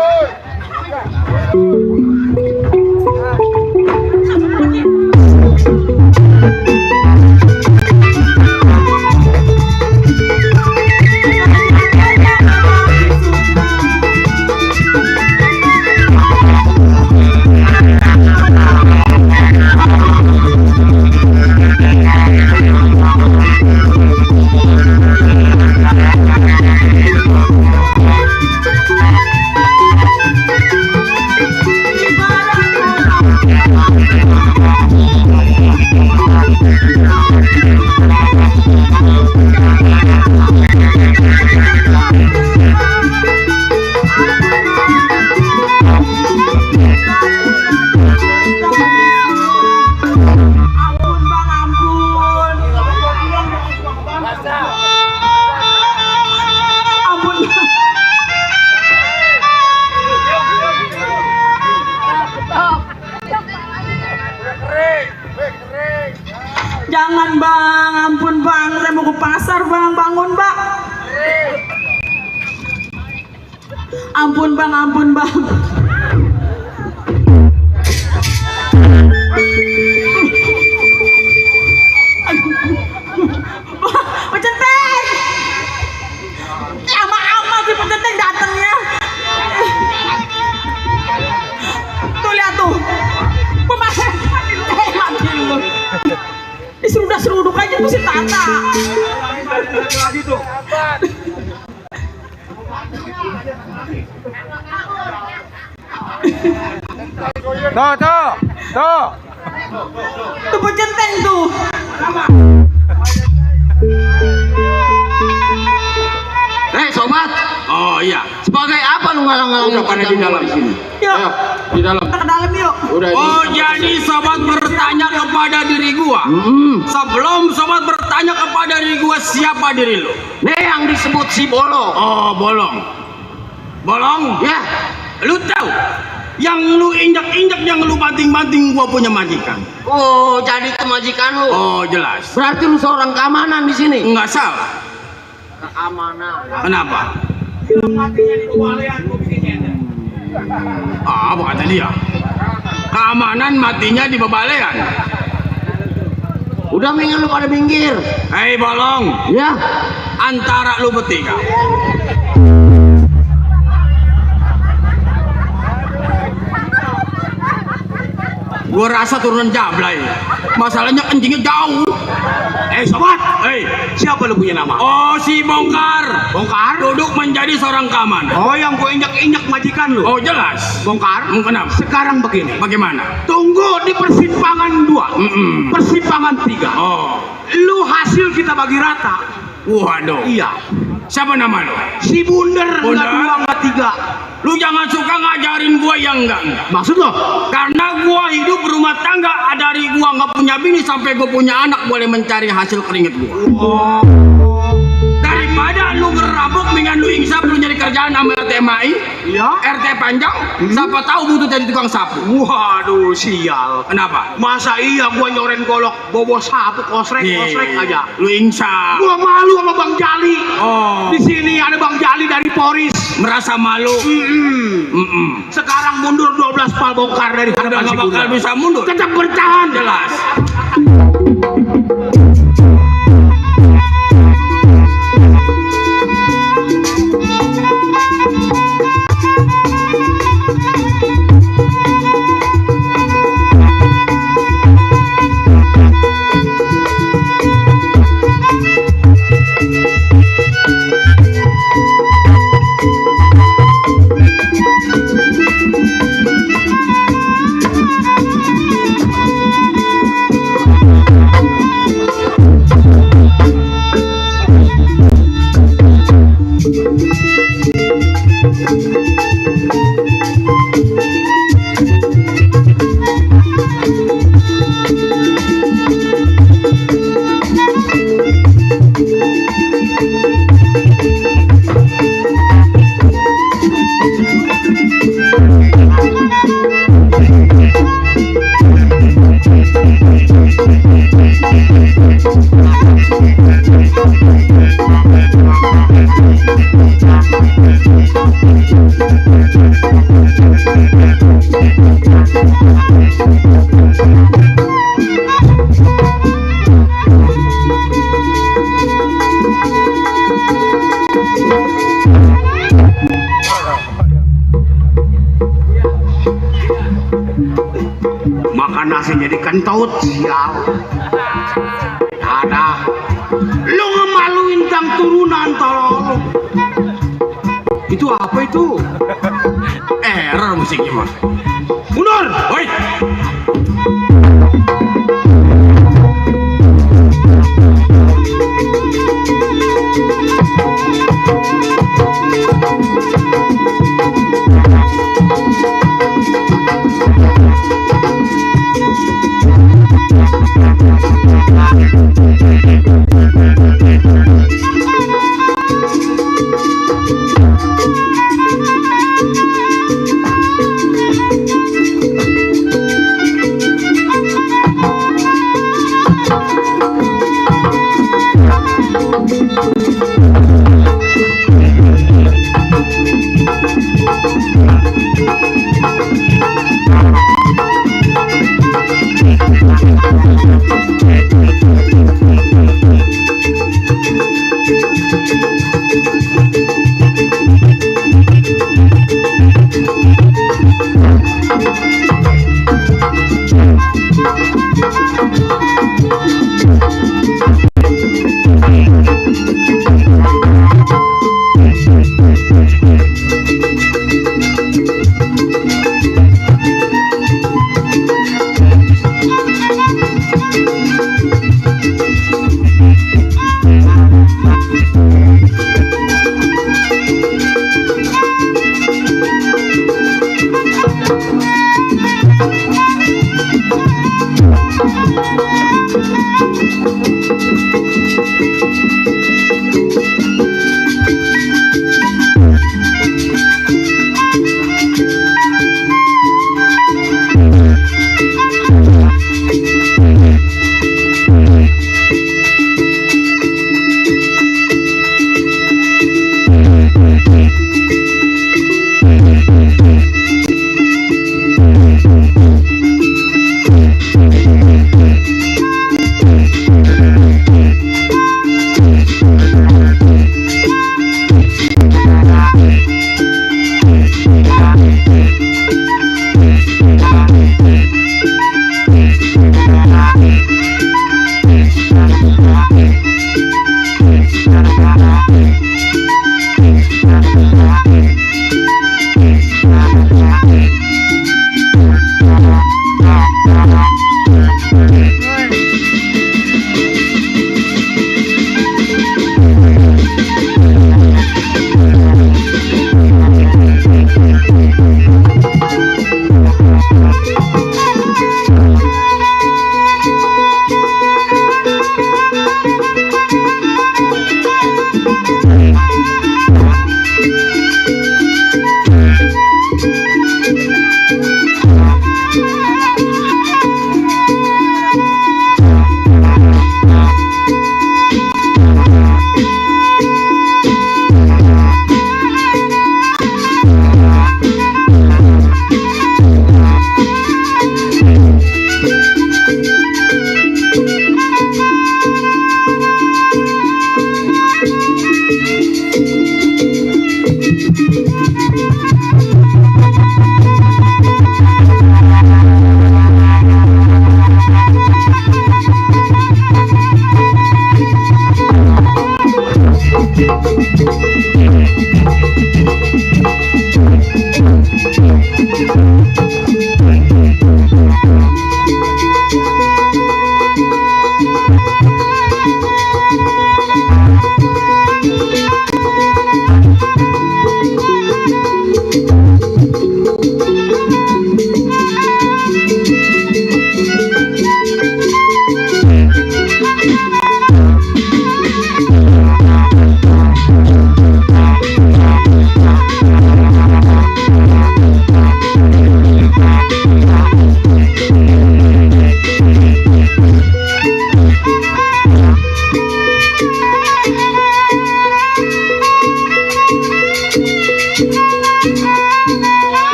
Ampun bang, ampun. Ampun bang. Jangan bang, ampun bang, saya mau ke pasar bang, bangun bang. Ampun bang, ampun bang. Pecenteng, lama amat sih pecenteng datangnya. Tuh lihat tuh, pemain mati lu. Seruduk aja tuh si Tata. Tuh pecenteng tuh. Sobat. Oh iya. Sebagai apa lu ngalang-ngalang Udah pada di dalam sini. Yuk, Ayo, di dalam. kita ke dalam yuk. Udah Oh jadi sobat bertanya kepada diri gua. Sebelum sobat bertanya kepada diri gua, siapa diri lu? Nih yang disebut si Bolong. Oh bolong. Bolong? Ya. Lu tahu? Yang lu injak-injak, yang lu banting-banting gua punya majikan. Oh, jadi itu majikan lu. Oh jelas. Berarti lu seorang keamanan di sini. Enggak salah. keamanan. Kenapa? Bilang matinya di kebalean gua bikinnya. Apa kata dia? Keamanan matinya di bebalean. Udah minggir lu pada minggir. Hei bolong, Ya. antara lu bertiga. Gua rasa turunan Jablay. Masalahnya kencingnya jauh. Sobat, Hei, siapa lu punya nama? oh si Bongkar. Bongkar? Duduk menjadi seorang keamanan. Oh, yang gua injak-injak majikan lu. Oh jelas. Bongkar? Kenapa? Sekarang begini. Bagaimana? Tunggu di persimpangan 2, persimpangan 3. Oh, Lu hasil kita bagi rata. waduh. Iya. Siapa nama lu? Si Bunder, Bunder? enggak 2, enggak 3. Lu jangan suka ngajarin gua yang enggak. Maksud lo? Karena gua hidup berumah tangga, dari gua nggak punya bini sampai gua punya anak boleh mencari hasil keringet gua. Oh. Daripada lu ngerabuk dengan lu insaf lu nyari kerjaan sama RTMI, Iya. RT panjang, siapa tahu butuh jadi tukang sapu. Waduh, sial. Kenapa? Masa iya gua nyoren golok, bobo sapu, kosrek aja. Lu insaf. Gua malu sama Bang Jali. Oh, Di sini ada Bang Jali dari Polres. merasa malu. Sekarang mundur 12 pal bongkar dari Udah hadapan si gak bakal Bunder. bisa mundur. Tetap bertahan. Jelas. Makan nasi jadi kentut, sial. Ada. Lu ngemaluin tang turunan tolol. Itu apa itu? Error musiknya mah. Mundur. Woi.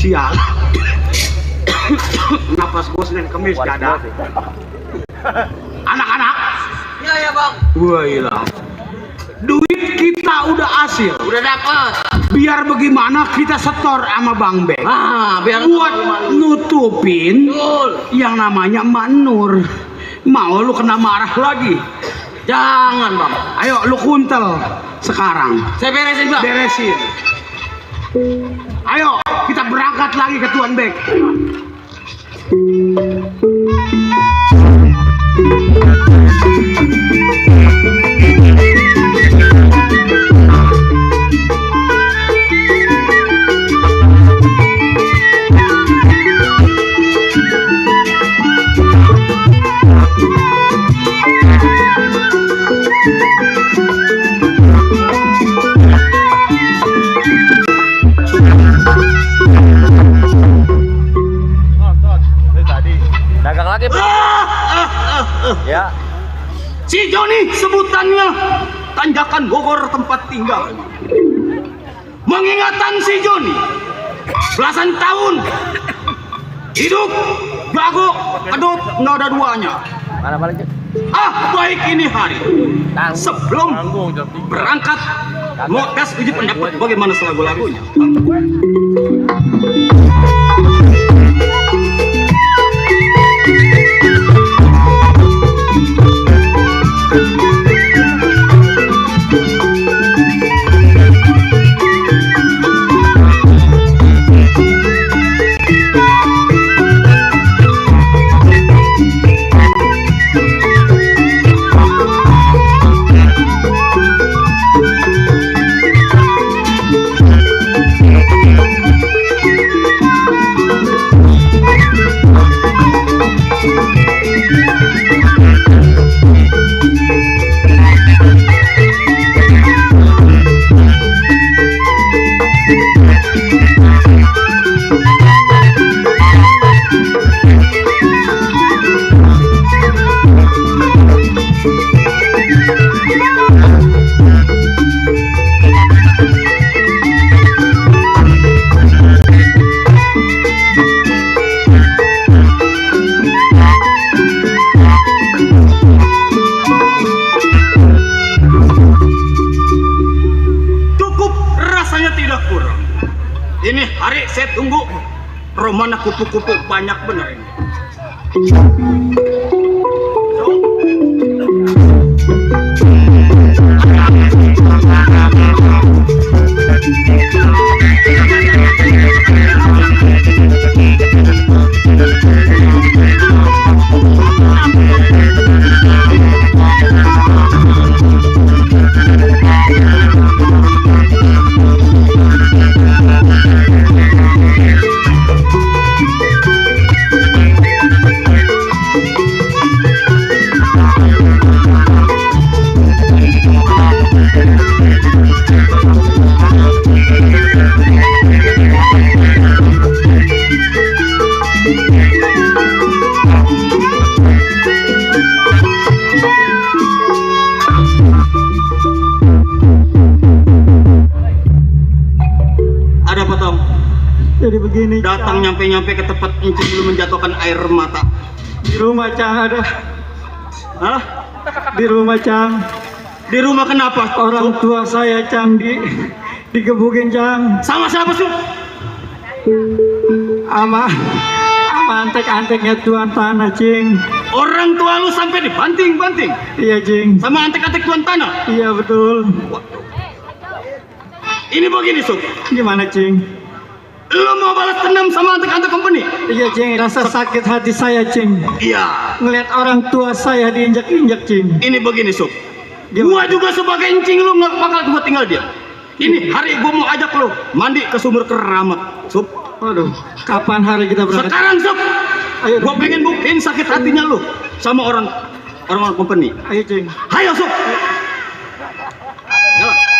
Sial. Napas bos dan kemis dada. Anak-anak. Iya ya bang. Wah ilah. Duit kita udah hasil. Udah dapat. Biar bagaimana kita setor sama Bang Bek. Biar Buat nutupin yang namanya Mak Nur. Mau lu kena marah lagi? Jangan bang. Ayo lu kuntel sekarang. Saya beresin bang. Beresin. Ayo kita berangkat lagi ke Tuan Bek. Dagang lagi bang. Ya. Si Joni sebutannya tanjakan Bogor tempat tinggal. Mengingatan si Joni belasan tahun hidup jago kedut nggak ada duanya. Mana baliknya? Baik ini hari sebelum berangkat mau tes uji pendapat bagaimana lagu-lagunya. rasanya tidak kurang. Ini hari saya tunggu. Romana kupu-kupu banyak bener ini. Jadi begini, Datang nyampe-nyampe ke tempat encing belum menjatuhkan air mata. di rumah Cang ada, Hah? di rumah Cang, Di rumah kenapa? orang tua saya Cang digebukin Cang, Sama siapa sih? ama antek-anteknya tuan tanah Cing. Orang tua lu sampai dibanting-banting Iya Cing, sama antek-antek tuan tanah. iya betul. Ini begini, Sob. Gimana Cing? Lu mau balas dendam sama antek-antek company? Iya Cing, rasa sakit hati saya Cing, Iya. ngeliat orang tua saya diinjak-injak Cing. Ini begini, Sob. Gimana? Gua juga sebagai encing lu nggak bakal gua tinggal dia. Ini hari gua mau ajak lu mandi ke sumur keramat, Sob. Waduh, kapan hari kita berangkat? Sekarang, Sob. Ayo, Gua pengen buktiin sakit hatinya lu sama orang company. ayo Cing. Ayo, Sob. Jalan.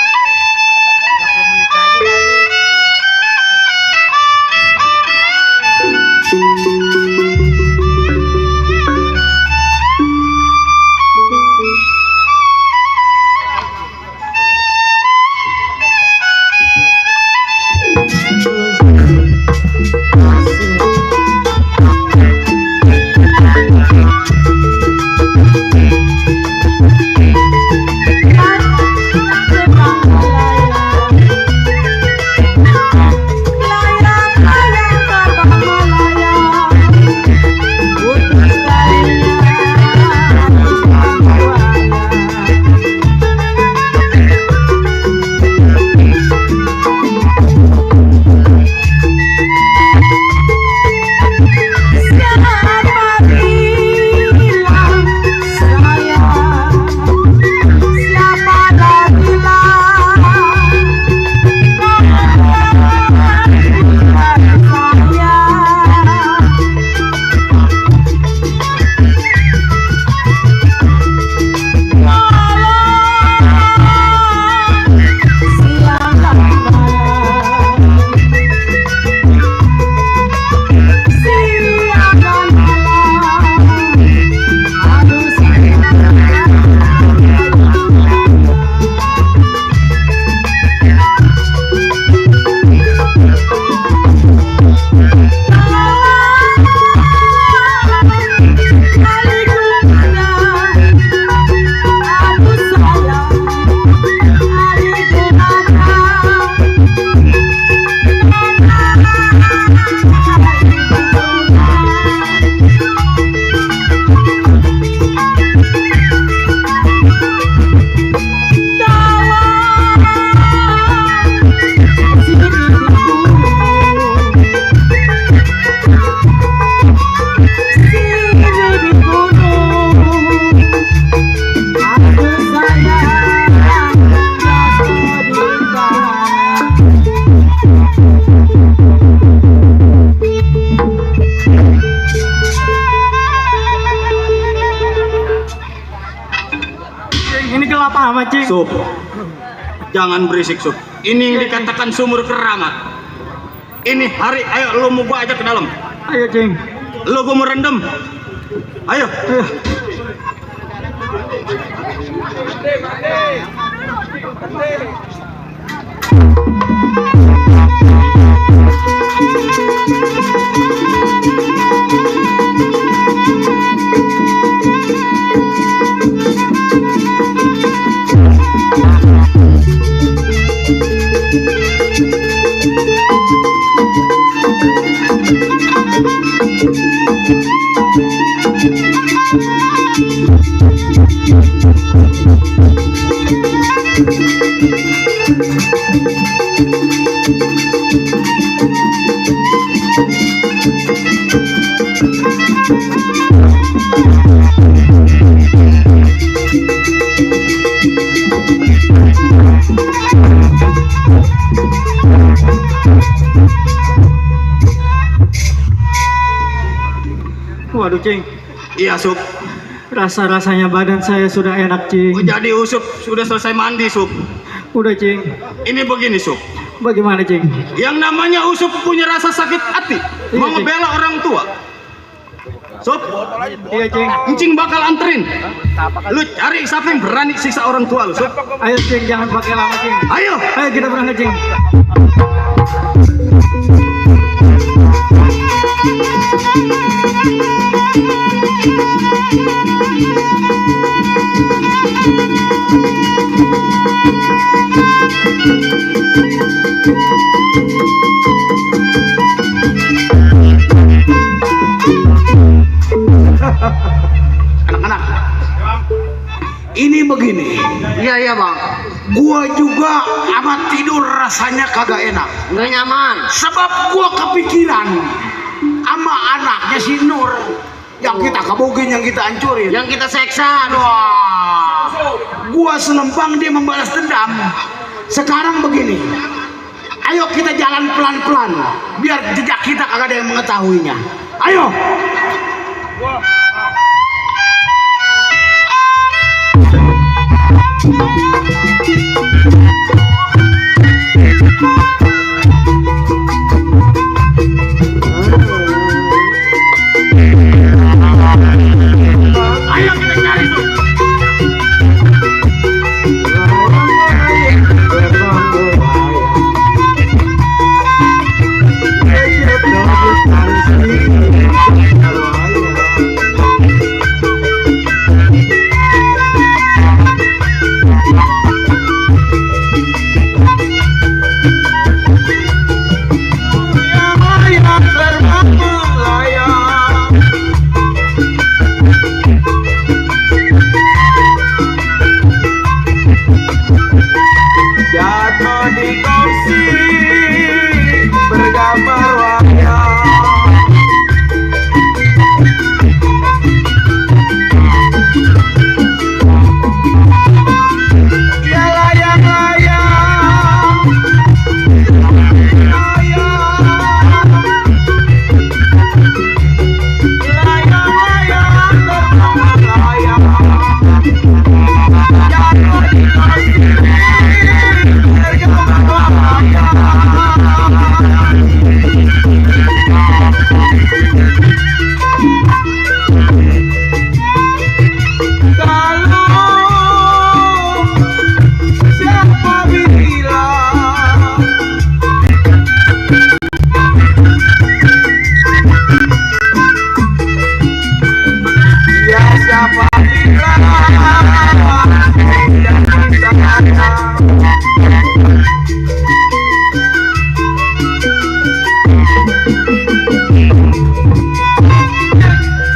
Sup, jangan berisik, Sup. Ini yang dikatakan sumur keramat. Ini hari, ayo lo mau gua ajak ke dalam. Ayo Cing. Lo gua mau rendam. Ayo. Waduh, Cing. Iya, Sup. Rasa-rasanya badan saya sudah enak, Cing. Oh, jadi Usup sudah selesai mandi, Sup. Udah, Cing. Ini begini, Sup. Bagaimana, Cing? Yang namanya Usup punya rasa sakit hati, mau Cing. ngebela orang tua. Sup, Iya, Cing. Encing bakal anterin. Lu cari siapa yang berani siksa orang tua lu, Sup. Ayo, Cing, jangan pakai lama, Cing. Ayo. Ayo kita berangkat, Cing. Anak-anak, ini begini. Iya bang. Gua juga amat tidur rasanya kagak enak. Nggak nyaman. Sebab gua kepikiran sama anaknya si Nur yang kita kabugin, yang kita hancurin. Yang kita seksa. Wah, gua senempang dia membalas dendam. Sekarang begini, ayo kita jalan pelan-pelan, biar jejak kita kagak ada yang mengetahuinya. Ayo. Ayo kita cari tuh. Jatuh di kursi bergambar wayang. Ya layang-layang, layang-layang terbang layang. Jatuh di kursi bergambar wayang. Kalau siapa bilang ya siapa bilang tidak bisa datang.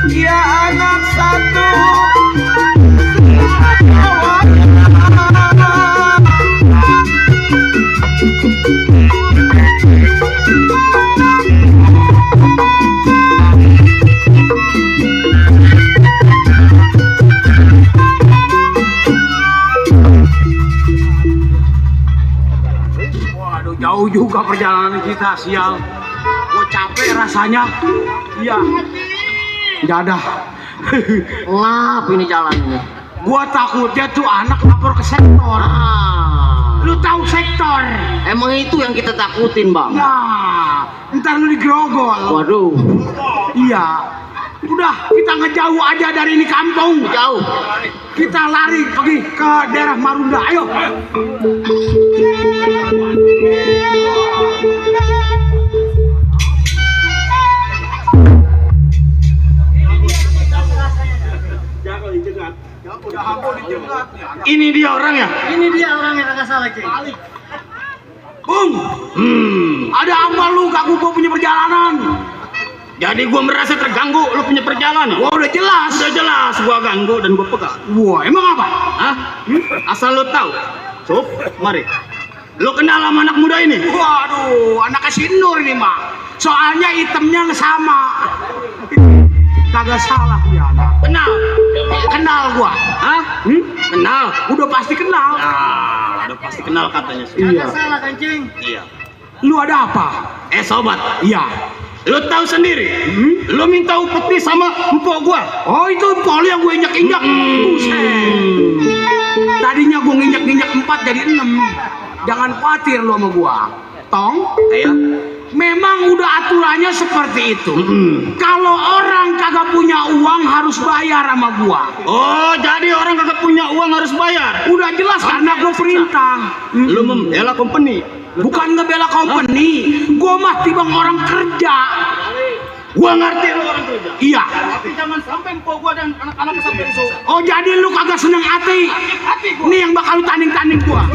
Ya anak satu Waduh, jauh juga perjalanan kita, sial. Gua capek rasanya. Iya. Dadah. Ngap ini jalan ini. Gua takutnya tuh anak lapor ke sektor. Lu tahu sektor? Emang itu yang kita takutin bang. Nah, ntar lu digerogol. Waduh. Iya. Udah, kita ngejauh aja dari ini kampung. Jauh. Kita lari pergi ke daerah Marunda. Ayo. Ini dia orangnya. Ini dia orang yang agak salah, Cing. Bung, ada apa lu ganggu gua punya perjalanan? Jadi gua merasa terganggu lu punya perjalanan. Wah, udah jelas gua ganggu dan gua pegang. Wah, emang apa? Hah? Asal lu tahu. Sup, mari. Lo kenal sama anak muda ini? Waduh, anaknya si Nur ini mah. Soalnya itemnya sama. Kagak salah ya anak. Kenal gua. Hah? Kenal? Udah pasti kenal. Nah, udah pasti kenal katanya sih. Iya. Salah kancing. Iya. Lu ada apa? Sobat. Iya. Lu tahu sendiri. Lu minta upeti sama empok gua. Oh, itu empok lu yang gue injak-injak. Buset. Tadinya gua nginjak-injak 4 jadi 6. Jangan khawatir lu sama gua. Tong? Iya. Memang udah aturannya seperti itu. Kalau orang kagak punya uang harus bayar sama gua. Oh, jadi orang kagak punya uang harus bayar? Udah jelas karena gua perintah. Lu membela company? Bukan ngebela company. Gua mah timbang orang kerja. Gua ngerti lu orang kerja. Iya. Tapi jangan sampai empok gua dan anak-anak sampai rusuh. Oh, jadi lu kagak seneng hati? Nih yang bakal lu tanding-tanding gua.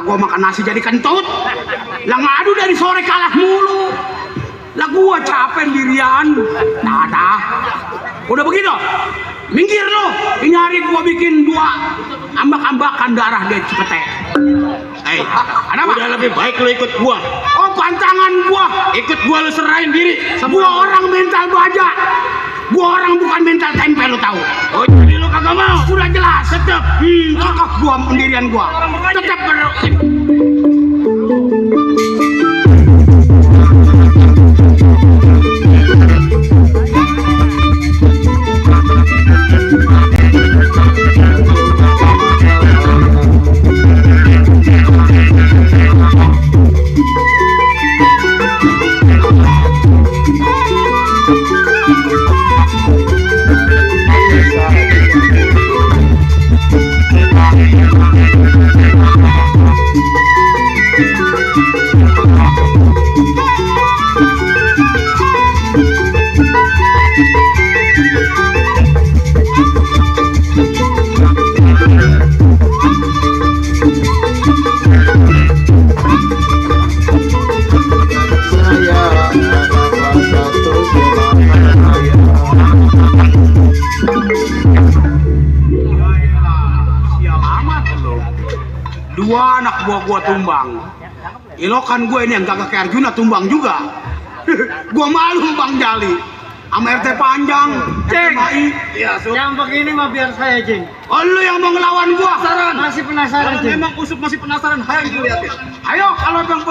Gua makan nasi jadi kentut. Lah ngadu dari sore kalah mulu. Lah gua capek dirian. Nah, udah begitu. Minggir lu. Ini hari gua bikin 2 ambak-ambakan darah di Cipete. Ada apa? Udah lebih baik lu ikut gua. Oh, pantangan gua. Ikut gua lu serahin diri. Gua orang mental baja. Gua orang bukan mental tempe lu tahu. Oh, jadi lu kagak mau? Udah jelas, tetep. Kakak gua pendirian gua. Tetep gua tumbang. Ilokan gue ini yang gagak kayak Arjuna tumbang juga. Gua malu Bang Jali. Sama RT panjang, Ceng. Iya, Yang begini mah biar saya, Ceng. Oh, lu yang mau ngelawan gua? Masih penasaran, Ceng. Memang Usup masih penasaran, ayo dilihatin. Ayo, kalau Bang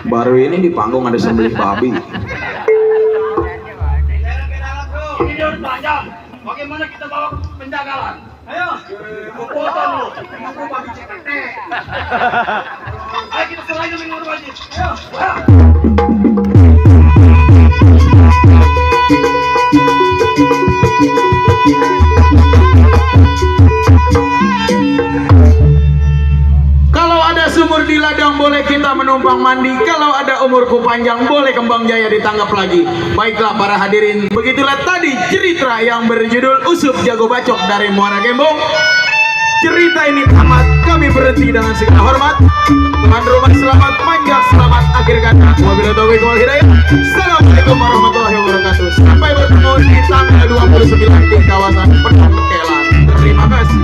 Baru ini di panggung ada sembelih babi. Bagaimana kita bawa penjagalan? Ayo, potong lu, aku babi CPT. Ayo kita selain minggu wajib. Ayo. Kalau ada sumur di ladang boleh kita menumpang mandi. Kalau ada umurku panjang boleh kembang jaya ditangkap lagi. Baiklah para hadirin, begitulah tadi cerita yang berjudul Usup Jago Bacok dari Muara Gembong. Cerita ini tamat, kami berhenti dengan segala hormat. Tuan rumah selamat panjang, selamat akhir kata. Wabillahi taufiq wal hidayah. Assalamualaikum warahmatullahi wabarakatuh. Sampai bertemu di tanggal 29 di kawasan Penangkelan. Terima kasih.